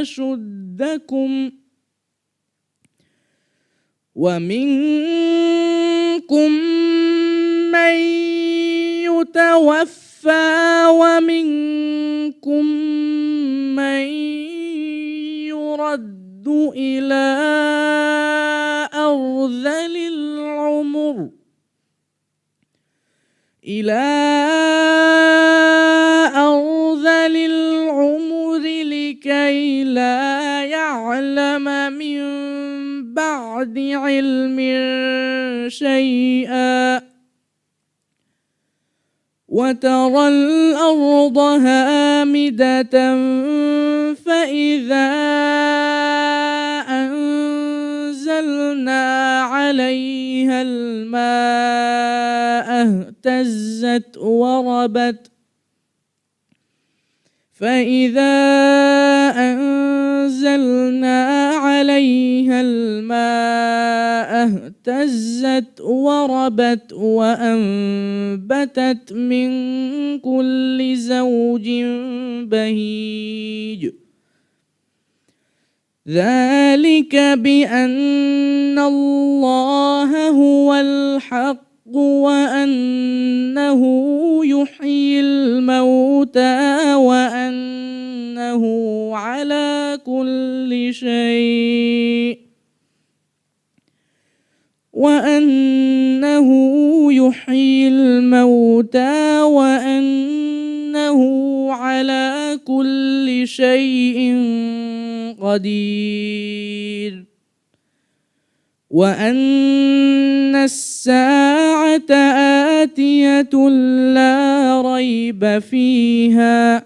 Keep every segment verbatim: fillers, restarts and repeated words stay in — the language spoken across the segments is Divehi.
أَشُدَّكُمْ وَمِنكُم مَّن يُتَوَفَّى وَمِنكُم مَّن يُرَدُّ إِلَىٰ أَرْذَلِ الْعُمُرِ إِلَىٰ أَرْذَلِ الْعُمُرِ لِكَيْ لَا يَعْلَمَ مِن بَعْدِ عِلْمٍ شَيْئًا، وَتَرَى الْأَرْضَ هَامِدَةً فَإِذَا أَنزَلْنَا عَلَيْهَا الْمَاءَ اهْتَزَّتْ وَرَبَتْ، فَإِذَا أَنزَلْنَا عَلَيْهَا الْمَاءَ اهْتَزَّتْ وَرَبَتْ وَأَنبَتَتْ مِن كُلِّ زَوْجٍ بَهِيجٍ. ذَٰلِكَ بِأَنَّ اللَّهَ هُوَ الْحَقُّ وَأَنَّهُ يُحْيِي الْمَوْتَىٰ وَأَنَّهُ عَلَىٰ كُلِّ شَيْءٍ وَأَنَّهُ يُحْيِي الْمَوْتَىٰ وَأَنَّهُ عَلَىٰ كُلِّ شَيْءٍ قَدِيرٌ، وَأَنَّ السَّاعَةَ آتِيَةٌ لَا رَيْبَ فِيهَا،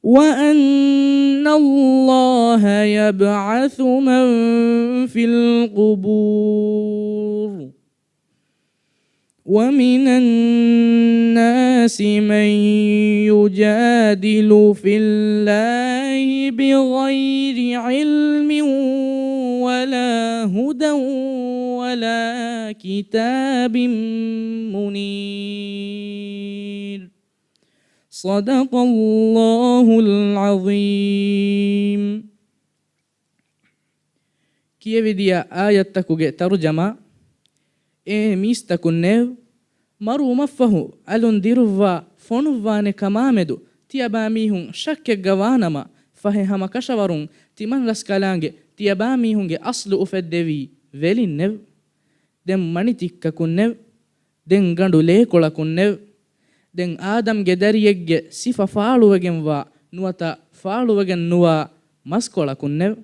وَأَنَّ اللَّهَ يَبْعَثُ مَن فِي الْقُبُورِ. وَمِنَ النَّاسِ مَن يُجَادِلُ فِي اللَّهِ بِغَيْرِ عِلْمٍ وَلَا هُدًى وَلَا كِتَابٍ مُنِيرٍ. صَدَقَ اللَّهُ الْعَظِيمُ. ކިޔެވިދިޔަ އާޔަތްތަކުގެ ތަރުޖަމާ. އޭ މީސްތަކުންނޭވް! މަރުވުމަށްފަހު އަލުން ދިރުއްވާ ފޮނުއްވާނެ ކަމާމެދު ތިޔަބާމީހުން ޝައްކެއްގަ ވާނަމަ، ފަހެ ހަމަކަށަވަރުން ތިމަންރަސްކަލާނގެ ތިޔަބާމީހުންގެ އަސްލު އުފެއްދެވީ ވެލިންނެވް. ދެން މަނިތިއްކަކުންނެވް. ދެން ގަނޑު ލޭކޮޅަކުންނެވް. ދެން އާދަމްގެ ދަރިއެއްގެ ސިފަ ފާޅުވެގެންވާ ނުވަތަ ފާޅުވެގެން ނުވާ މަސްކޮޅަކުންނެވް.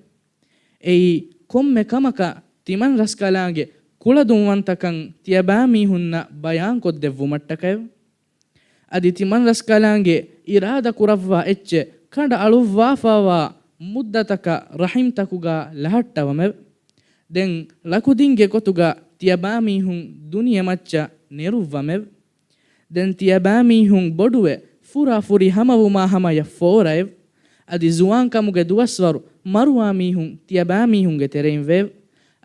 އެއީ ކޮންމެ ކަމަކަށް ތިމަންރަސްކަލާނގެ ކުޅަދުންވަންތަކަން ތިޔަބާމީހުންނަށް ބަޔާންކޮށްދެއްވުމަށްޓަކައެވް. އަދި ތިމަންރަސްކަލާނގެ އިރާދަކުރައްވާ އެއްޗެއް ކަނޑައަޅުއްވާފާވާ މުއްދަތަކަށް ރަޙިމްތަކުގަ ލަހައްޓަވަމެވް. ދެން ޅަކުދިންގެ ގޮތުގަ ތިޔަބާމީހުން ދުނިޔެމައްޗަށް ނެރުއްވަމެވް. ދެން ތިޔަބާމީހުން ބޮޑުވެ ފުރާފުރި ހަމަވުމާ ހަމަޔަށް ފޯރައެވް. އަދި ޒުވާންކަމުގެ ދުވަސްވަރު މަރުވާ މީހުން ތިޔަބާމީހުންގެ ތެރެއިން ވެއެވް.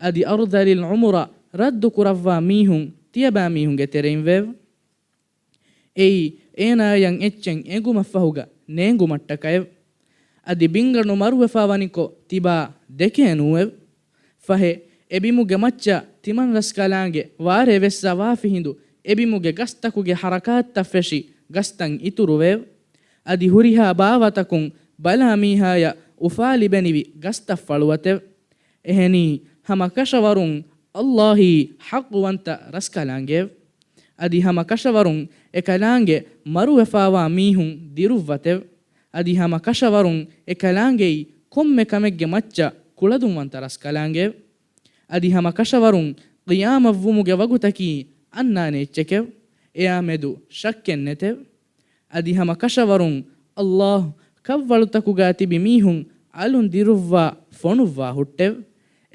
އަދި އަރުޛަލިލް ޢުމުރަށް ރައްދުކުރައްވާ މީހުން ތިޔަބާމީހުންގެ ތެރެއިން ވެއެވް. އެއީ އޭނާޔަށް އެއްޗެއް އެނގުމަށްފަހުގަ ނޭނގުމަށްޓަކައެވް. އަދި ބިންގަނޑު މަރުވެފާވަނިކޮށް ތިބާ ދެކޭނޫއެވް. ފަހެ، އެބިމުގެ މައްޗަށް ތިމަންރަސްކަލާނގެ ވާރޭ ވެއްސަވާފި ހިނދު އެބިމުގެ ގަސްތަކުގެ ހަރަކާތްތައް ފެށި ގަސްތައް އިތުރުވެއެވް. އަދި ހުރިހާ ބާވަތަކުން ބަލާ މީހާޔަށް އުފާލިބެނިވި ގަސްތައް ފަޅުވަތެވް. އެހެނީ، ހަމަ ކަށަވަރުން ﷲ އީ ޙައްޤުވަންތަ ރަސްކަލާނގެއެވް. އަދި ހަމަ ކަށަވަރުން އެކަލާނގެ މަރުވެފާވާ މީހުން ދިރުއްވަތެވް. އަދި ހަމަ ކަށަވަރުން އެކަލާނގެއީ ކޮންމެ ކަމެއްގެ މައްޗަށް ކުޅަދުންވަންތަ ރަސްކަލާނގެއެވް. އަދި ހަމަ ކަށަވަރުން ޤިޔާމަތްވުމުގެ ވަގުތަކީ އަންނާނެ އެއްޗެކެވް. އެއާމެދު ޝައްކެއް ނެތެވް. އަދި ހަމަ ކަށަވަރުން ﷲ ކަށްވަޅުތަކުގާ ތިބި މީހުން އަލުން ދިރުއްވާ ފޮނުއްވާ ހުއްޓެވް.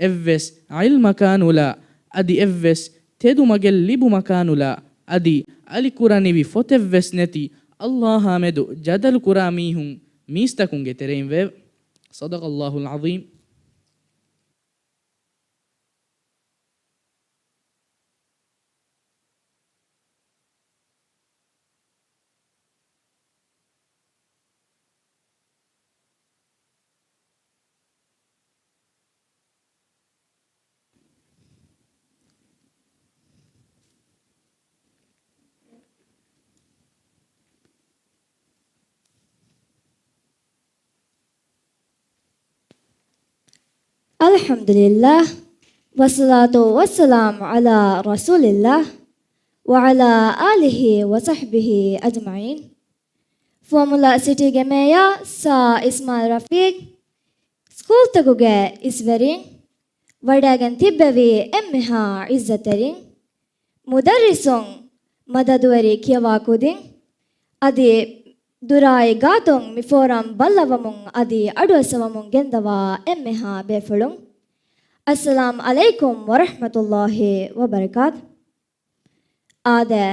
އެއްވެސް ޢިލްމަކާނުލާ، އަދި އެއްވެސް ތެދުމަގެއް ލިބުމަކާނުލާ، އަދި އަލިކުރަނިވި ފޮތެއްވެސް ނެތި ﷲ އާ މެދު ޖަދަލުކުރާ މީހުން މީސްތަކުންގެ ތެރެއިން ވެއެވް. صدق الله العظيم. އަލްޙަމްދުލިއްލާހް، ވައްޞަލާތު ވައްސަލާމު ޢަލާ ރަސޫލިއްލާހް، ވަޢަލާ އާލިހި ވަޞަޙްބިހި އަޖްމަޢީން. ފުވައްމުލައް ސިޓީގެ މޭޔާ ސާ އިސްމާޢީލް ރަފީޤް، ސްކޫލްތަކުގެ އިސްވެރިން، ވަޑައިގެން ތިއްބެވި އެންމެހާ ޢިއްޒަތްތެރިން، މުދައްރިސުން، މަދަދުވެރި ކިޔަވާ ކުދިން، އަދި ދުރާއި ގާތުން މި ފޯރަމް ބައްލަވަމުން އަދި އަޑުއައްސަވަމުން ގެންދަވާ އެންމެހާ ބޭފުޅުން، އައްސަލާމް ޢަލައިކުމް ވަރަޙްމަތުﷲި ވަބަރަކާތު. އާދެ،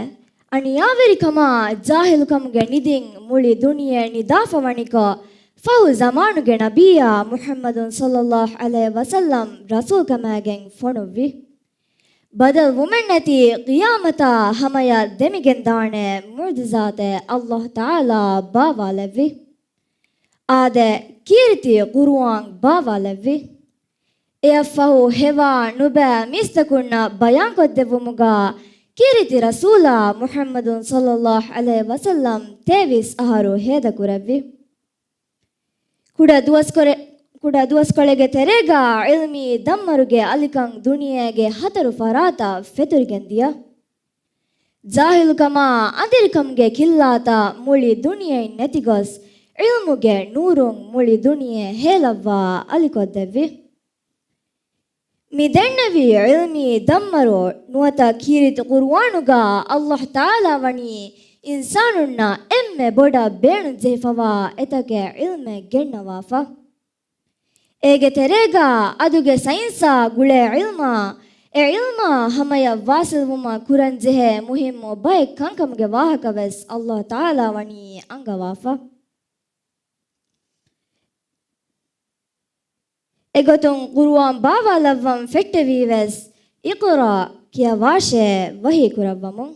އަނިޔާވެރިކަމާ ޖާހިލުކަމުގެ ނިދިން މުޅި ދުނިޔެ ނިދާފަ ވަނިކޮށް، ފަހު ޒަމާނުގެ ނަބިއްޔާ މުޙައްމަދު ޞައްލައްލާހު ޢަލައިހި ވަސައްލަމް ރަސޫލްކަމާގެން ފޮނުއްވި. ބަދަލުވުމެއްނެތި ޤިޔާމަތާ ހަމަޔަށް ދެމިގެންދާނެ މުޢުޖިޒާތެއް ﷲ ތަޢާލާ ބާވާލެއްވި. އާދެ، ކީރިތި ޤުރުއާން ބާވާލެއްވި. އެއަށްފަހު ހެވާ ނުބައި މީސްތަކުންނަށް ބަޔާންކޮށްދެއްވުމުގަ ކީރިތި ރަސޫލާ މުޙައްމަދު ޞައްލައްލާހު ޢަލައިހި ވަސައްލަމް ތޭވީސް އަހަރު ހޭދަކުރެއްވި. ކުޑަ ދުވަސްކޮޅެ-، ކުޑަ ދުވަސްކޮޅެއްގެ ތެރޭގަ ޢިލްމީ ދަންމަރުގެ އަލިކަން ދުނިޔޭގެ ހަތަރު ފަރާތަށް ފެތުރިގެން ދިޔަ. ޖާހިލުކަމާ އަނދިރިކަމުގެ ކިއްލާތައް މުޅި ދުނިޔެއިން ނެތިގޮސް، ޢިލްމުގެ ނޫރުން މުޅި ދުނިޔެ ހޭލައްވާ އަލިކޮށްދެއްވި. މި ދެންނެވި ޢިލްމީ ދަންމަރު ނުވަތަ ކީރިތި ޤުރުއާނުގަ ﷲ ތަޢާލާ ވަނީ އިންސާނުންނަށް އެންމެ ބޮޑަށް ބޭނުންޖެހިފަވާ އެތަކެއް ޢިލްމެއް ގެންނަވާފަ. އޭގެ ތެރޭގަ އަދުގެ ސައިންސާ ގުޅޭ ޢިލްމާ، އެ ޢިލްމާ ހަމަޔަށް ވާސިލްވުމަށް ކުރަންޖެހޭ މުހިއްމު ބައެއް ކަންކަމުގެ ވާހަކަވެސް ﷲ ތަޢާލާ ވަނީ އަންގަވާފަ. އެގޮތުން ޤުރުއާން ބާވާލައްވަން ފެއްޓެވީވެސް، އިޤްރާ ކިޔަވާށޭ ވަޙީ ކުރައްވަމުން.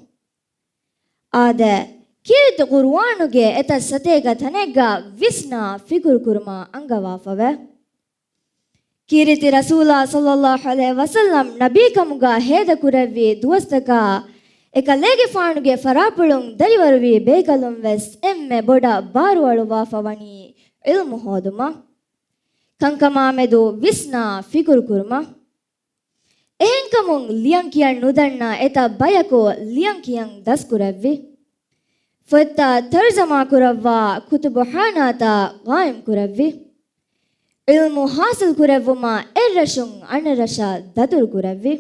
އާދެ، ކީރިތި ޤުރުއާނުގެ އެތައް ސަތޭކަ ތަނެއްގަ ވިސްނާ ފިކުރު ކުރުމަށް އަންގަވާފަވޭ. ކީރިތި ރަސޫލާ ޞައްލައްލާހު ޢަލައިހި ވަސައްލަމް ނަބީކަމުގަ ހޭދަކުރެއްވި ދުވަސްތަކާ އެކަލޭގެފާނުގެ ފަރާތްޕުޅުން ދަރިވަރުވި ބޭކަލުން ވެސް އެންމެ ބޮޑަށް ބާރުއަޅުވާފަ ވަނީ ޢިލްމު ހޯދުމަށް. ކަންކަމާމެދު ވިސްނާ ފިކުރު ކުރުމަށް. އެހެންކަމުން ލިޔަން ކިޔަން ނުދަންނަ އެތައް ބަޔަކު ލިޔަން ކިޔަން ދަސްކުރެއްވި. ފޮތްތައް ތަރުޖަމާ ކުރައްވާ ކުތުބުޚާނާތައް ޤާއިމް ކުރެއްވި. ޢިލްމު ޙާޞިލް ކުރެއްވުމަށް އެއްރަށުން އަނެއްރަށަށް ދަތުރު ކުރެއްވި.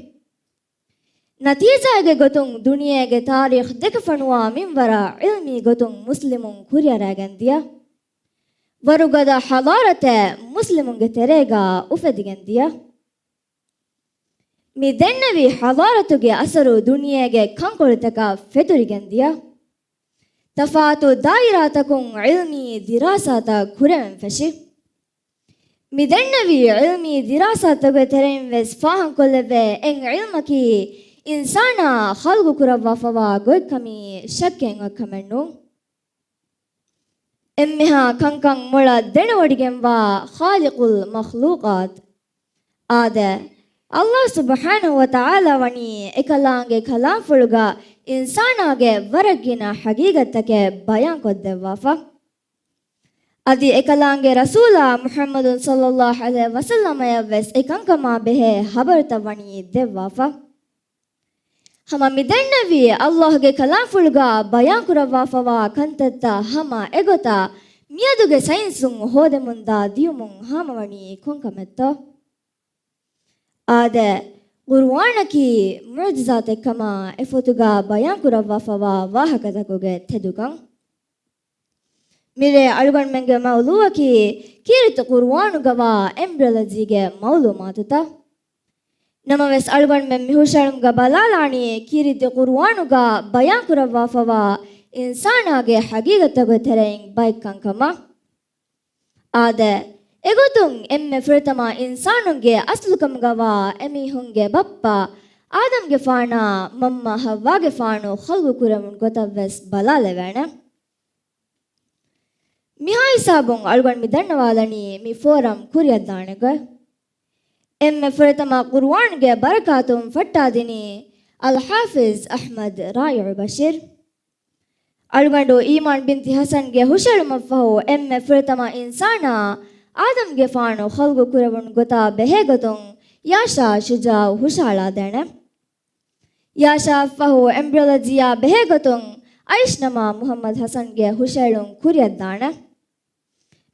ނަތީޖާގެ ގޮތުން ދުނިޔޭގެ ތާރީޚް ދެކެފަނުވާ މިންވަރަށް ޢިލްމީ ގޮތުން މުސްލިމުން ކުރިއަރައިގެން ދިޔަ. ވަރުގަދަ ޙަޟާރަތެއް މުސްލިމުންގެ ތެރޭގަ އުފެދިގެން ދިޔަ. މި ދެންނެވި ޙަޟާރަތުގެ އަސަރު ދުނިޔޭގެ ކަންކޮޅުތަކަށް ފެތުރިގެން ދިޔަ. ތަފާތު ދާއިރާތަކުން ޢިލްމީ ދިރާސާތައް ކުރެވެން ފެށި. މި ދެންނެވި ޢިލްމީ ދިރާސާތަކުގެ ތެރެއިން ވެސް ފާހަގަކޮށްލެވޭ އެއް ޢިލްމަކީ، އިންސާނާ ޚަލްޤު ކުރައްވާފަވާ ގޮތްކަމީ ޝައްކެއް އޮތް ކަމެއް ނޫން. އެންމެހާ ކަންކަން މޮޅަށް ދެނެވޮޑިގެންވާ ޚާލިޤުލް މަޚްލޫޤާތް. އާދެ، ﷲ ސުބްޙާނަހޫ ވަތަޢާލާ ވަނީ އެކަލާނގެ ކަލާމްފުޅުގަ އިންސާނާގެ ވަރަށް ގިނަ ޙަޤީޤަތްތަކެއް ބަޔާންކޮށްދެއްވާފަ. އަދި އެކަލާނގެ ރަސޫލާ މުޙައްމަދު ޞައްލައްލާހު ޢަލައިހި ވަސައްލަމަޔަށް ވެސް އެ ކަންކަމާ ބެހޭ ޚަބަރުތައް ވަނީ ދެއްވާފަ. ހަމަ މި ދެންނެވި ﷲގެ ކަލާމްފުޅުގަ ބަޔާންކުރައްވާފަވާ ކަންތައްތައް ހަމަ އެގޮތަށް މިއަދުގެ ސައިންސުން ހޯދެމުންދާ ދިޔުމުން ހާމަވަނީ ކޮންކަމެއްތޯ؟ އާދެ، ޤުރުއާނަކީ މުޢުޖިޒާތެއްކަމާ އެ ފޮތުގަ ބަޔާންކުރައްވާފަވާ ވާހަކަތަކުގެ ތެދުކަން. މިރޭ އަޅުގަނޑުމެންގެ މައުޟޫޢަކީ ކީރިތި ޤުރުއާނުގަވާ އެމްބްރިއޮލޮޖީގެ މައުލޫމާތުތައް. ނަމަވެސް، އަޅުގަނޑުމެން މި ހުށަހެޅުމުގަ ބަލާލާނީ ކީރިތި ޤުރުއާނުގަ ބަޔާންކުރައްވާފަވާ އިންސާނާގެ ޙަޤީޤަތްތަކުގެ ތެރެއިން ބައެއް ކަންކަމަށް. އާދެ، އެގޮތުން އެންމެ ފުރަތަމަ އިންސާނުންގެ އަސްލުކަމުގަވާ އެމީހުންގެ ބައްޕަ އާދަމްގެފާނާ މަންމަ ޙައްވާގެފާނު ޚަލްޤު ކުރެވުނު ގޮތަށް ވެސް ބަލާލެވޭނެ. މިހާ ހިސާބުން އަޅުގަނޑު މި ދަންނަވާލަނީ މި ފޯރަމް ކުރިއަށްދާނެ ގޮތް. އެންމެ ފުރަތަމަ ޤުރުއާނުގެ ބަރަކާތުން ފައްޓާދިނީ އަލްޙާފިޒް އަޙްމަދު ރާއިޢު ބަޝީރު. އަޅުގަނޑު އީމާން ބިންތި ޙަސަންގެ ހުށަހެޅުމަށްފަހު އެންމެ ފުރަތަމަ އިންސާނާ އާދަމްގެފާނު ޚަލްގު ކުރެވުނު ގޮތާ ބެހޭގޮތުން ޔާޝާ ޝުޖާއު ހުށަހަޅާދޭނެ. ޔާޝާއަށްފަހު އެމްބްރިއޮލޮޖީއާ ބެހޭގޮތުން އައިޝްނަމާ މުޙައްމަދު ޙަސަންގެ ހުށައެޅުން ކުރިއަށްދާނެ.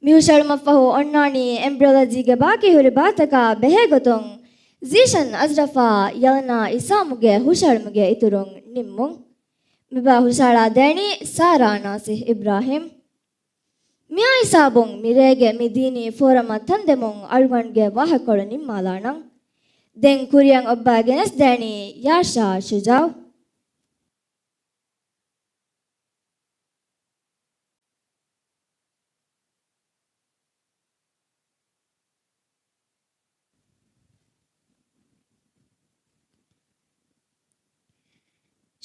މިހުށައެޅުމަށްފަހު އޮންނާނީ އެމްބްރިއޮލޮޖީގެ ބާކީ ހުރި ބާތަކާ ބެހޭގޮތުން ޒީޝަން އަޝްރަފާ ޔަލްނާ އިސާމުގެ ހުށައެޅުމުގެ އިތުރުން ނިންމުން. މިބާ ހުށަހަޅާދޭނީ ސާރާ ނާސިހް އިބްރާހިމް. މިއާ ހިސާބުން މިރޭގެ މި ދީނީ ފޯރަމަށް ތަންދެމުން އަޅުގަނޑުގެ ވާހަކަކޮޅު ނިންމާލާނަން. ދެން ކުރިއަށް އޮއްބާ ގެނެސްދޭނީ ޔާޝާ ޝުޖާއު.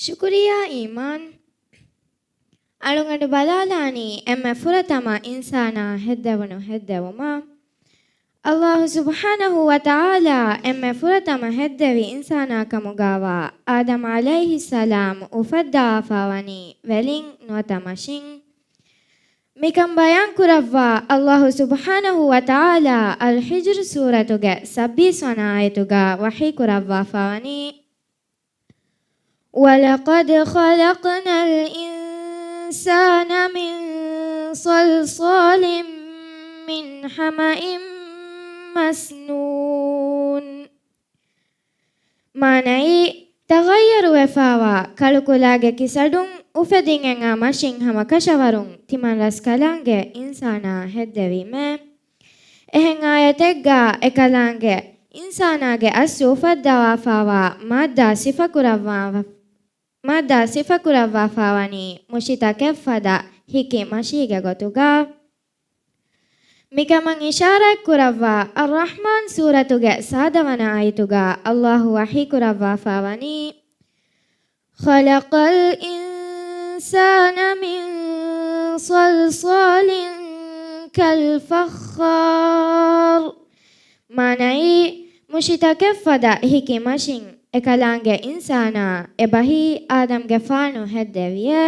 ޝުކުރިއްޔާ އީމާން. އަޅުގަނޑު ބަލާލާނީ އެންމެ ފުރަތަމަ އިންސާނާ ހެއްދެވުނު ހެއްދެވުމަށް. އައްލާހު ސުބްޙާނަހު ވަތަޢާލާ އެންމެ ފުރަތަމަ ހެއްދެވި އިންސާނާ ކަމުގާވާ އާދަމް ޢަލައިހިއްސަލާމް އުފައްދަވާފާވަނީ ވެލިން ނުވަތަ މަށިން. މިކަން ބަޔާންކުރައްވާ އައްލާހު ސުބްޙާނަހު ވަތަޢާލާ އަލް ޙިޖްރު ސޫރަތުގެ ސައްބީސް ވަނަ އާޔަތުގަ ވަޙީ ކުރައްވާފާވަނީ، وَلَقَدْ خَلَقْنَا الْإِنسَانَ مِنْ صَلْصَالٍ مِنْ حَمَإٍ مَسْنُونٍ. މާނައީ، ތަޣައްޔަރުވެފާވާ ކަޅުކުލާގެ ކިސަޑުން އުފެދިގެން އާ މަށިން ހަމަ ކަށަވަރުން ތިމަންރަސްކަލާނގެ އިންސާނާ ހެއްދެވީމޭ. އެހެން އާޔަތެއްގަ އެކަލާނގެ އިންސާނާގެ އަސްލު އުފައްދަވާފާވާ މާއްދާ ސިފަކުރައްވާ، މާއްދާ ސިފަކުރައްވާފާވަނީ މުށިތަކެއްފަދަ ހިކި މަށީގެ ގޮތުގަ. މިކަމަށް އިޝާރާތްކުރައްވާ އައްރަޙްމާން ސޫރަތުގެ ސާދަވަނަ އާޔަތުގަ އައްލާހު ވަޙީކުރައްވާފާވަނީ، خَلَقَ الْإِنسَانَ مِنْ صَلْصَالٍ كَالْفَخَّارِ. މާނައީ، މުށިތަކެއްފަދަ ހިކި މަށިން އެކަލާނގެ އިންސާނާ އެބަހީ އާދަމްގެފާނު ހެއްދެވިއޭ.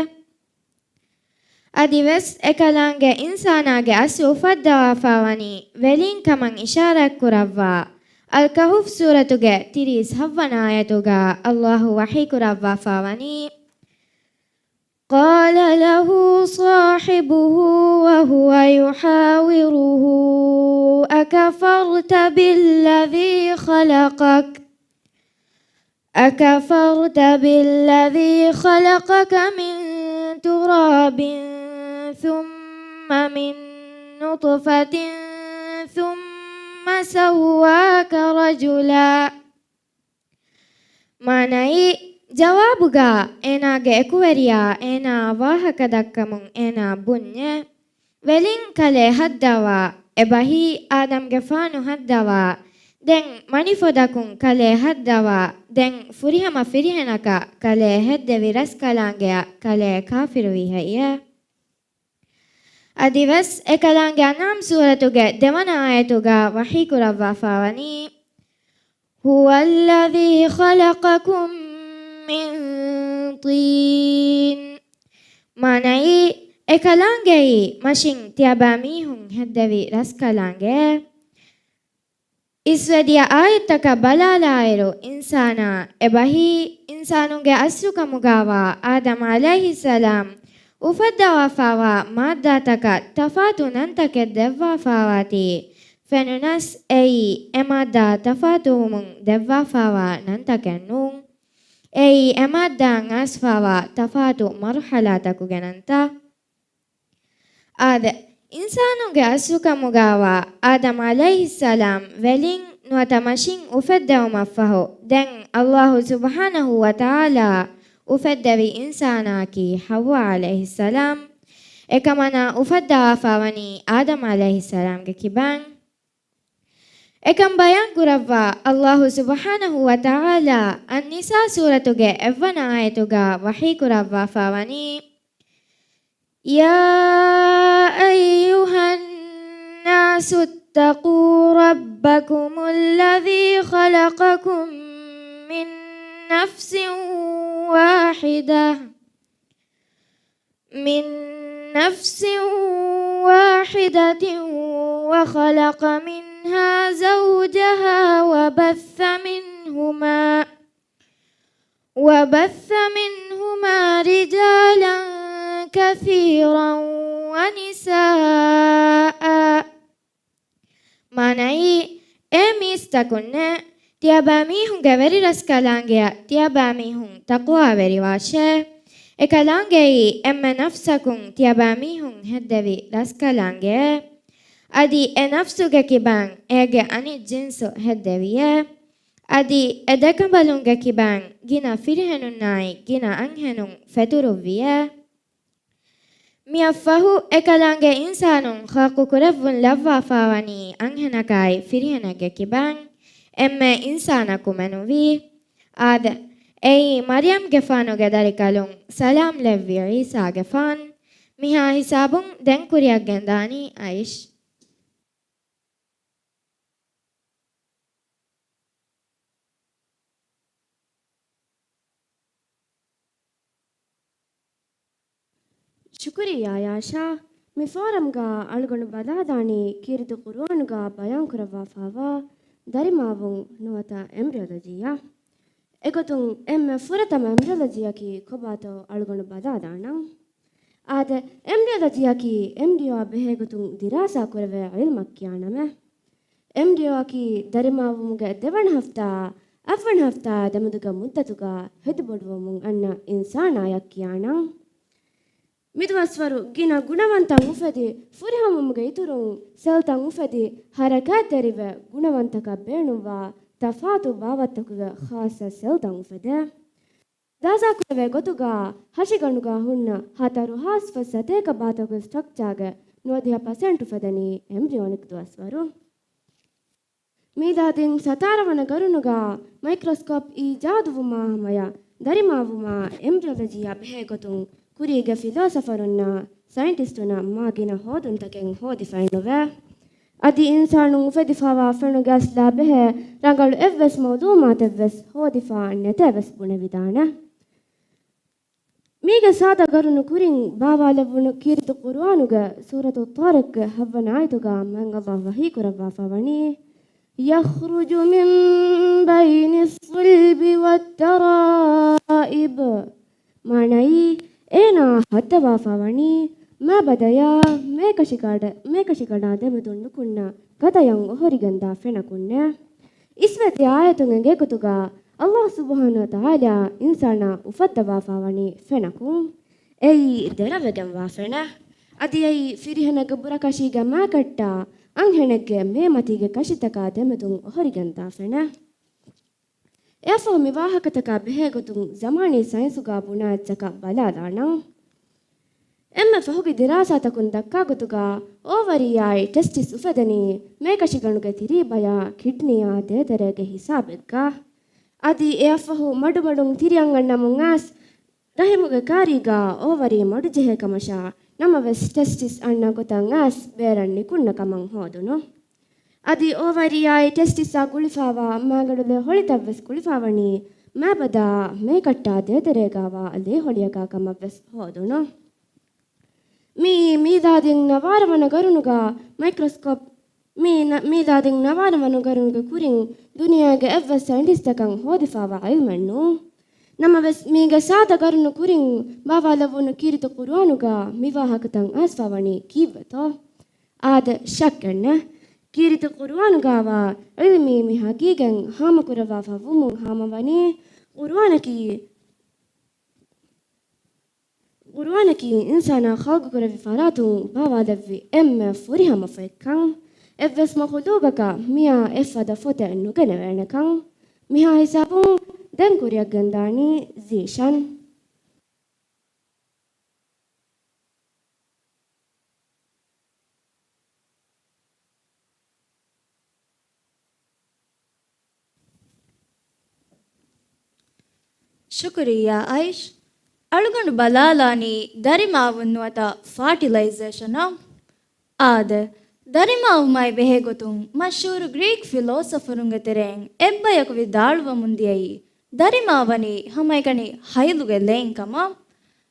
އަދިވެސް އެކަލާނގެ އިންސާނާގެ އަސްލު އުފައްދަވާފާވަނީ ވެލިން ކަމަށް އިޝާރާތްކުރައްވާ އަލްކަހުފް ސޫރަތުގެ ތިރީސް ހައްވަނަ އާޔަތުގަ އައްލާހު ވަޙީކުރައްވާފާވަނީ، قَالَ لَهُ صَاحِبُهُ وَهُوَ يُحَاوِرُهُ أَكَفَرْتَ بِالَّذِي خَلَقَكَ أَكَفَرْتَ بِالَّذِي خَلَقَكَ مِنْ تُرَابٍ ثُمَّ مِنْ نُطْفَةٍ ثُمَّ سَوَّاكَ رَجِيمًا. މާނައީ، ޖަވާބުގަ އޭނާގެ އެކުވެރިޔާ އޭނާ ވާހަކަ ދައްކަމުން އޭނާ ބުންޏޭ، ވެލިން ކަލޭ ހައްދަވާ، އެބަހީ އާދަމްގެފާނު ހައްދަވާ، ދެން މަނިފޮދަކުން ކަލޭ ހައްދަވާ، ދެން ފުރިހަމަ ފިރިހެނަކަށް ކަލޭ ހެއްދެވި ރަސްކަލާނގެއަށް ކަލޭ ކާފިރުވީ ހެއްޔޭ؟ އަދިވެސް އެކަލާނގެ އަންޢާމް ސޫރަތުގެ ދެވަނަ އާޔަތުގަ ވަޙީކުރައްވާފާވަނީ، هُوَ الَّذِي خَلَقَكُم مِّن طِينٍ. މާނައީ، އެކަލާނގެއީ މަށިން ތިޔަބައިމީހުން ހެއްދެވި ރަސްކަލާނގެ. އިސްވެދިޔަ އާޔަތްތަކަށް ބަލާލާއިރު، އިންސާނާ އެބަހީ އިންސާނުންގެ އަސްލުކަމުގާވާ އާދަމް ޢަލައިހިއްސަލާމް އުފައްދަވާފާވާ މާއްދާތަކަށް ތަފާތު ނަންތަކެއް ދެއްވާފާވާތީ، ފެނުނަސް އެއީ އެމާއްދާ ތަފާތުވުމުން ދެއްވާފާވާ ނަންތަކެއް ނޫން. އެއީ އެމާއްދާއަށް އައިސްފާވާ ތަފާތު މަރުޙަލާތަކުގެ ނަންތައް. އާދެ، އިންސާނުންގެ އަސްލުކަމުގާވާ އާދަމް ޢަލައިހިއްސަލާމް ވެލިން ނުވަތަ މަށިން އުފެއްދެވުމަށްފަހު، ދެން އައްލާހު ސުބްޙާނަހު ވަތަޢާލާ އުފެއްދެވި އިންސާނާއަކީ ޙައްވާ ޢަލައިހިއްސަލާމް. އެކަމަނާ އުފައްދަވާފާވަނީ އާދަމް ޢަލައިހިއްސަލާމްގެ ކިބައިން. އެކަން ބަޔާންކުރައްވާ އައްލާހު ސުބްޙާނަހު ވަތަޢާލާ އައްނިސާ ސޫރަތުގެ އެއްވަނަ އާޔަތުގަ ވަޙީކުރައްވާފާވަނީ، يَا أَيُّهَا النَّاسُ اتَّقُوا رَبَّكُمُ الَّذِي خَلَقَكُم مِّن نَّفْسٍ وَاحِدَةٍ مِّن نَّفْسٍ وَاحِدَةٍ وخلق منها زوجها وبث منهما، وبث منهما رجالا كثيرا ونساء. މާނައީ، އޭ މީސްތަކުންނޭ، ތިޔަބައި މީހުންގެ ވެރިރަސްކަލާނގެއަށް ތިޔަބައި މީހުން ތަޤްވާވެރިވާށޭ. އެކަލާނގެއީ އެންމެ ނަފްސަކުން ތިޔަބައި މީހުން ހެއްދެވި ރަސްކަލާނގެއޭ. އަދި އެ ނަފްސުގެ ކިބައިން އޭގެ އަނެއް ޖިންސު ހެއްދެވިއޭ. އަދި އެ ދެކަނބަލުންގެ ކިބައިން ގިނަ ފިރިހެނުންނާއި ގިނަ އަންހެނުން ފެތުރުއްވިއޭ. މިއަށްފަހު އެކަލާނގެ އިންސާނުން ޚަލްޤު ކުރެއްވުން ލައްވާފާވަނީ އަންހެނަކާއި ފިރިހެނެއްގެ ކިބައިން، އެންމެ އިންސާނަކު މެނުވީ. އާދެ، އެއީ މަރްޔަމްގެފާނުގެ ދަރިކަލުން ސަލާމް ލެއްވި ޢީސާގެފާން. މިހާ ހިސާބުން ދެން ކުރިއަށްގެންދާނީ އައިޝް. ޝުކުރިއްޔާ ޔާޝާ، މި ފޯރަމްގަ އަޅުގަނޑު ބަލާލާނީ ކީރިތި ޤުރުއާނުގަ ބަޔާންކުރައްވާފާވާ ދަރިމާވުން ނުވަތަ އެމްބްރިއޮލޮޖީއަށް. އެގޮތުން އެންމެ ފުރަތަމަ އެމްބްރިއޮލޮޖީއަކީ ކޮބާތޯ އަޅުގަނޑު ބަލާލާނަން. އާދެ، އެމްބްރިއޮލޮޖީއަކީ އެމްބްރިއޯއާ ބެހޭގޮތުން ދިރާސާ ކުރެވޭ ޢިލްމަށް ކިޔާ ނަމެއް. އެމްބްރިއޯއަކީ ދަރިމާވުމުގެ ދެވަނަ ހަފްތާ، އަށްވަނަ ހަފްތާ ދެމެދުގެ މުއްދަތުގަ ހެދިބޮޑުވަމުން އަންނަ އިންސާނާޔަށް ކިޔާނަން. މިދުވަސްވަރު ގިނަ ގުނަވަންތައް އުފެދި، ފުރިހަމަވުމުގެ އިތުރުން ސެލްތައް އުފެދި، ހަރަކާތްތެރިވެ، ގުނަވަންތަކަށް ބޭނުންވާ ތަފާތު ބާވަތްތަކުގެ ޚާއްޞަ ސެލްތައް އުފެދޭ. ދާސާކުރެވޭ ގޮތުގަ ހަށިގަނޑުގަ ހުންނަ ހަތަރު ހާސް ފަސް ސަތޭކަ ބާތަކުގެ ސްޓްރަކްޗާގެ ނުވަދިހަ ޕަސެންޓް އުފެދެނީ އެމްބްރިއޯނިކް ދުވަސްވަރު. މީލާދީން ސަތާރަ ވަނަ ގަރުނުގަ މައިކްރޮސްކޯޕް އީޖާދުވުމާ ހަމަޔަށް ދަރިމާވުމާ އެމްބްރިއޮލޮޖީއާ ބެހޭގޮތުން ކުރީގެ ފިލޯސަފަރުންނާ ސައިންޓިސްޓުންނަށް މާ ގިނަ ހޯދުންތަކެއް ހޯދިފައެއްނުވޭ. އަދި އިންސާނުން އުފެދިފާވާ ފެނުގެ އަސްލާ ބެހޭ ރަނގަޅު އެއްވެސް މައުލޫމާތެއްވެސް ހޯދިފާ ނެތޭވެސް ބުނެވިދާނެ. މީގެ ސާދަ ގަރުނު ކުރިން ބާވާލެއްވުނު ކީރިތި ޤުރުއާނުގެ ސޫރަތު ޠާރިޤްގެ ހައްވަނަ އާޔަތުގަ މާތް ﷲ ވަޙީ ކުރައްވާފަ ވަނީ، يَخْرُجُ مِنْ بَيْنِ الصُّلْبِ وَالتَّرَائِبِ. މާނައީ، އޭނާ ހައްދަވާފަ ވަނީ މާބަދަޔާ މޭކަށިގަޑަ-، މޭކަށިގަނޑާ ދެމެދުން ނުކުންނަ ގަދަޔަށް އޮހޮރިގެންދާ ފެނަކުންނޭ. އިސްވެތި އާޔަތުން އެނގޭގޮތުގަ ﷲ ސުބްޙާނަހޫ ވަތަޢާލާ އިންސާނާ އުފައްދަވާފަ ވަނީ ފެނަކުން. އެއީ ދެރަވެގެންވާ ފެނެއް. އަދި އެއީ ފިރިހެނެއްގެ ބުރަކަށީގެ މާކައްޓާ އަންހެނެއްގެ މޭމަތީގެ ކަށިތަކާ ދެމެދުން އޮހޮރިގެންދާ ފެނެއް. އެއަށްފަހު މި ވާހަކަތަކާ ބެހޭގޮތުން ޒަމާނީ ސައިންސުގަ ބުނާ އެއްޗަކަށް ބަލާލާނަން. އެންމެ ފަހުގެ ދިރާސާތަކުން ދައްކާ ގޮތުގަ އޯވަރީއާއި ޓެސްޓިސް އުފެދެނީ މޭކަށިގަނޑުގެ ތިރީބަޔާ ކިޑްނީއާ ދޭތެރޭގެ ހިސާބެއްގަ. އަދި އެއަށްފަހު މަޑުމަޑުން ތިރިއަށް އަންނަމުން އައިސް ރަޙިމުގެ ކާރީގަ އޯވަރީ މަޑުޖެހޭ ކަމަށާ ނަމަވެސް ޓެސްޓިސް އަންނަ ގޮތަށް އައިސް ބޭރަށް ނިކުންނަ ކަމަށް ހޯދުނު. އަދި އޯވަރީއާއި ޓެސްޓިސްއާ ގުޅިފާވާ މާގަނޑު ލޭ ހޮޅިތައްވެސް ގުޅިފާވަނީ މާބަދައާ މޭކައްޓާ ދޭތެރޭގަވާ ލޭ ހޮޅިއަކާ ކަމަށްވެސް ހޯދުނު. މިއީ މީލާދީން ނަވާރަ ވަނަ ގަރުނުގަ މައިކްރޮސްކޯޕް، މި ނަ-، މީލާދީން ނަވާރަ ވަނަ ގަރުނުގެ ކުރިން ދުނިޔޭގެ އެއްވެސް ސައިންޓިސްޓަކަށް ހޯދިފާވާ ޢިލްމެއްނޫ. ނަމަވެސް، މީގެ ސާދަ ގަރުނު ކުރިން ބާވާލެވުނު ކީރިތި ޤުރުއާނުގަ މި ވާހަކަތައް އައިސްފަ ވަނީ ކީއްވެތޯ؟ އާދެ، ޝައްކެއްނެއް. ކީރިތި ޤުރުއާނުގަވާ ޢިލްމީ މި ހަގީގަތް ހާމަކުރައްވާފަ ވުމުން ހާމަވަނީ، ޤުރުއާނަކީ، ޤުރުއާނަކީ އިންސާނާ ޚަލްޤުކުރެއްވި ފަރާތުން ބާވާލެއްވި އެންމެ ފުރިހަމަ ފޮތްކަން، އެއްވެސް މަޚުލޫގަކަށް މިއާ އެއްފަދަ ފޮތެއް ނުގެނެވޭނެކަން. މިހާ ހިސާބުން ދެން ކުރިއަށްގެންދާނީ ޒީޝަން. ޝުކުރިއްޔާ އައިޝް. އަޅުގަނޑު ބަލާލާނީ ދަރިމާވުން ނުވަތަ ފާޓިލައިޒޭޝަނަށް. އާދެ، ދަރިމާވުމާއި ބެހޭގޮތުން މަޝްހޫރު ގްރީކް ފިލޯސަފަރުންގެ ތެރެއިން އެއްބަޔަކު ވިދާޅުވަމުންދިޔައީ، ދަރިމާވަނީ ހަމައެކަނި ހައިލުގެ ލެއިން ކަމަށް.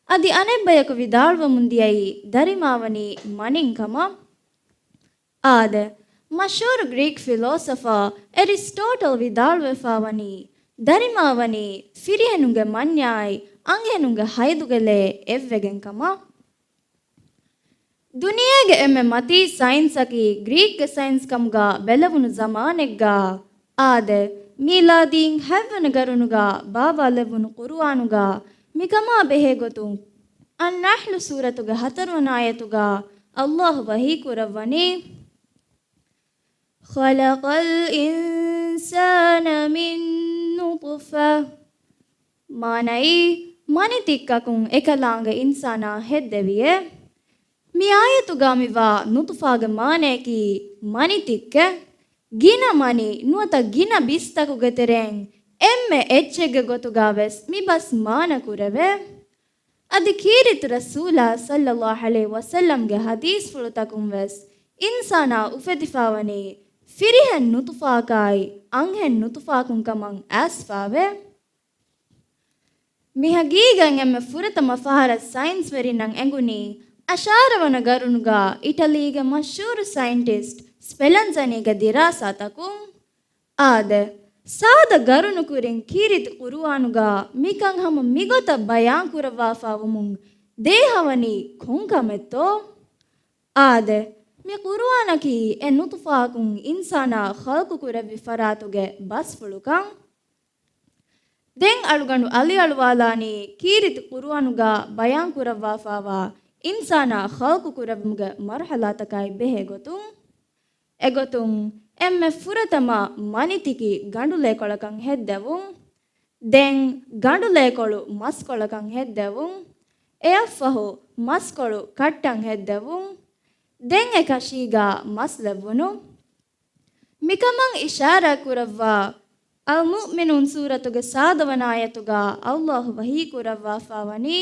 އަދި އަނެއްބަޔަކު ވިދާޅުވަމުންދިޔައީ، ދަރިމާވަނީ މަނިން ކަމަށް. އާދެ، މަޝްހޫރު ގްރީކް ފިލޯސަފާ އެރިސްޓޯޓަލް ވިދާޅުވެފާވަނީ، ދަރިމާވަނީ ފިރިހެނުންގެ މަންޏާއި އަންހެނުންގެ ހައިދުގެ ލޭ އެއްވެގެން ކަމަށް. ދުނިޔޭގެ އެންމެ މަތީ ސައިންސަކީ ގްރީކްގެ ސައިންސް ކަމުގަ ބެލެވުނު ޒަމާނެއްގަ، އާދެ، މީލާދީން ހަތްވަނަ ގަރުނުގަ ބާވާލެއްވުނު ޤުރުއާނުގަ މިކަމާ ބެހޭގޮތުން، އައްނަޙްލު ސޫރަތުގެ ހަތަރުވަނަ އާޔަތުގަ ﷲ ވަޙީ ކުރައްވަނީ، خلق الإنسان من نطفة. މާނައީ، މަނިތިއްކަކުން އެކަލާނގެ އިންސާނާ ހެއްދެވިއޭ. މި އާޔަތުގަ މިވާ ނުޠުފާގެ މާނަޔަކީ މަނިތިއްކެއް، ގިނަ މަނި ނުވަތަ ގިނަ ބިސްތަކުގެ ތެރެއިން އެންމެ އެއްޗެއްގެ ގޮތުގަ ވެސް މި ބަސް މާނަ ކުރެވޭ. އަދި ކީރިތި ރަސޫލާ ޞައްލައްލާހު ޢަލައިހި ވަސައްލަމްގެ ޙަދީޘްފުޅުތަކުން ވެސް އިންސާނާ އުފެދިފާވަނީ ފިރިހެން ނުޠުފާއަކާއި އަންހެން ނުޠުފާއަކުން ކަމަށް އައިސްފާވޭ. މި ހަގީގަތް އެންމެ ފުރަތަމަ ފަހަރަށް ސައިންސްވެރިންނަށް އެނގުނީ އަށާރަ ވަނަ ގަރުނުގަ އިޓަލީގެ މަޝްހޫރު ސައިންޓިސްޓް ސްޕެލަންޒަނީގެ ދިރާސާތަކުން. އާދެ، ސާދަ ގަރުނު ކުރިން ކީރިތި ޤުރުއާނުގަ މިކަން ހަމަ މިގޮތަށް ބަޔާން ކުރައްވާފާވުމުން ދޭހަވަނީ ކޮން ކަމެއްތޯ؟ އާދެ، މި ޤުރުއާނަކީ އެ ނުޠުފާއަކުން އިންސާނާ ޚަލްޤު ކުރެއްވި ފަރާތުގެ ބަސްފުޅުކަން. ދެން އަޅުގަނޑު އަލިއަޅުވާލާނީ ކީރިތި ޤުރުއާނުގަ ބަޔާން ކުރައްވާފާވާ އިންސާނާ ޚަލްޤު ކުރެއްވުމުގެ މަރުޙަލާތަކާއި ބެހޭ ގޮތުން. އެގޮތުން، އެންމެ ފުރަތަމަ މަނިތިކި ގަނޑުލޭކޮޅަކަށް ހެއްދެވުން. ދެން ގަނޑުލޭކޮޅު މަސްކޮޅަކަށް ހެއްދެވުން. އެއަށްފަހު މަސްކޮޅު ކައްޓަށް ހެއްދެވުން. ދެން އެކަށީގަ މަސް ލެއްވުނު. މިކަމަށް އިޝާރާތް ކުރައްވާ އަލްމުއުމިނޫން ސޫރަތުގެ ސާދަވަނަ އާޔަތުގަ ﷲ ވަޙީ ކުރައްވާފާވަނީ،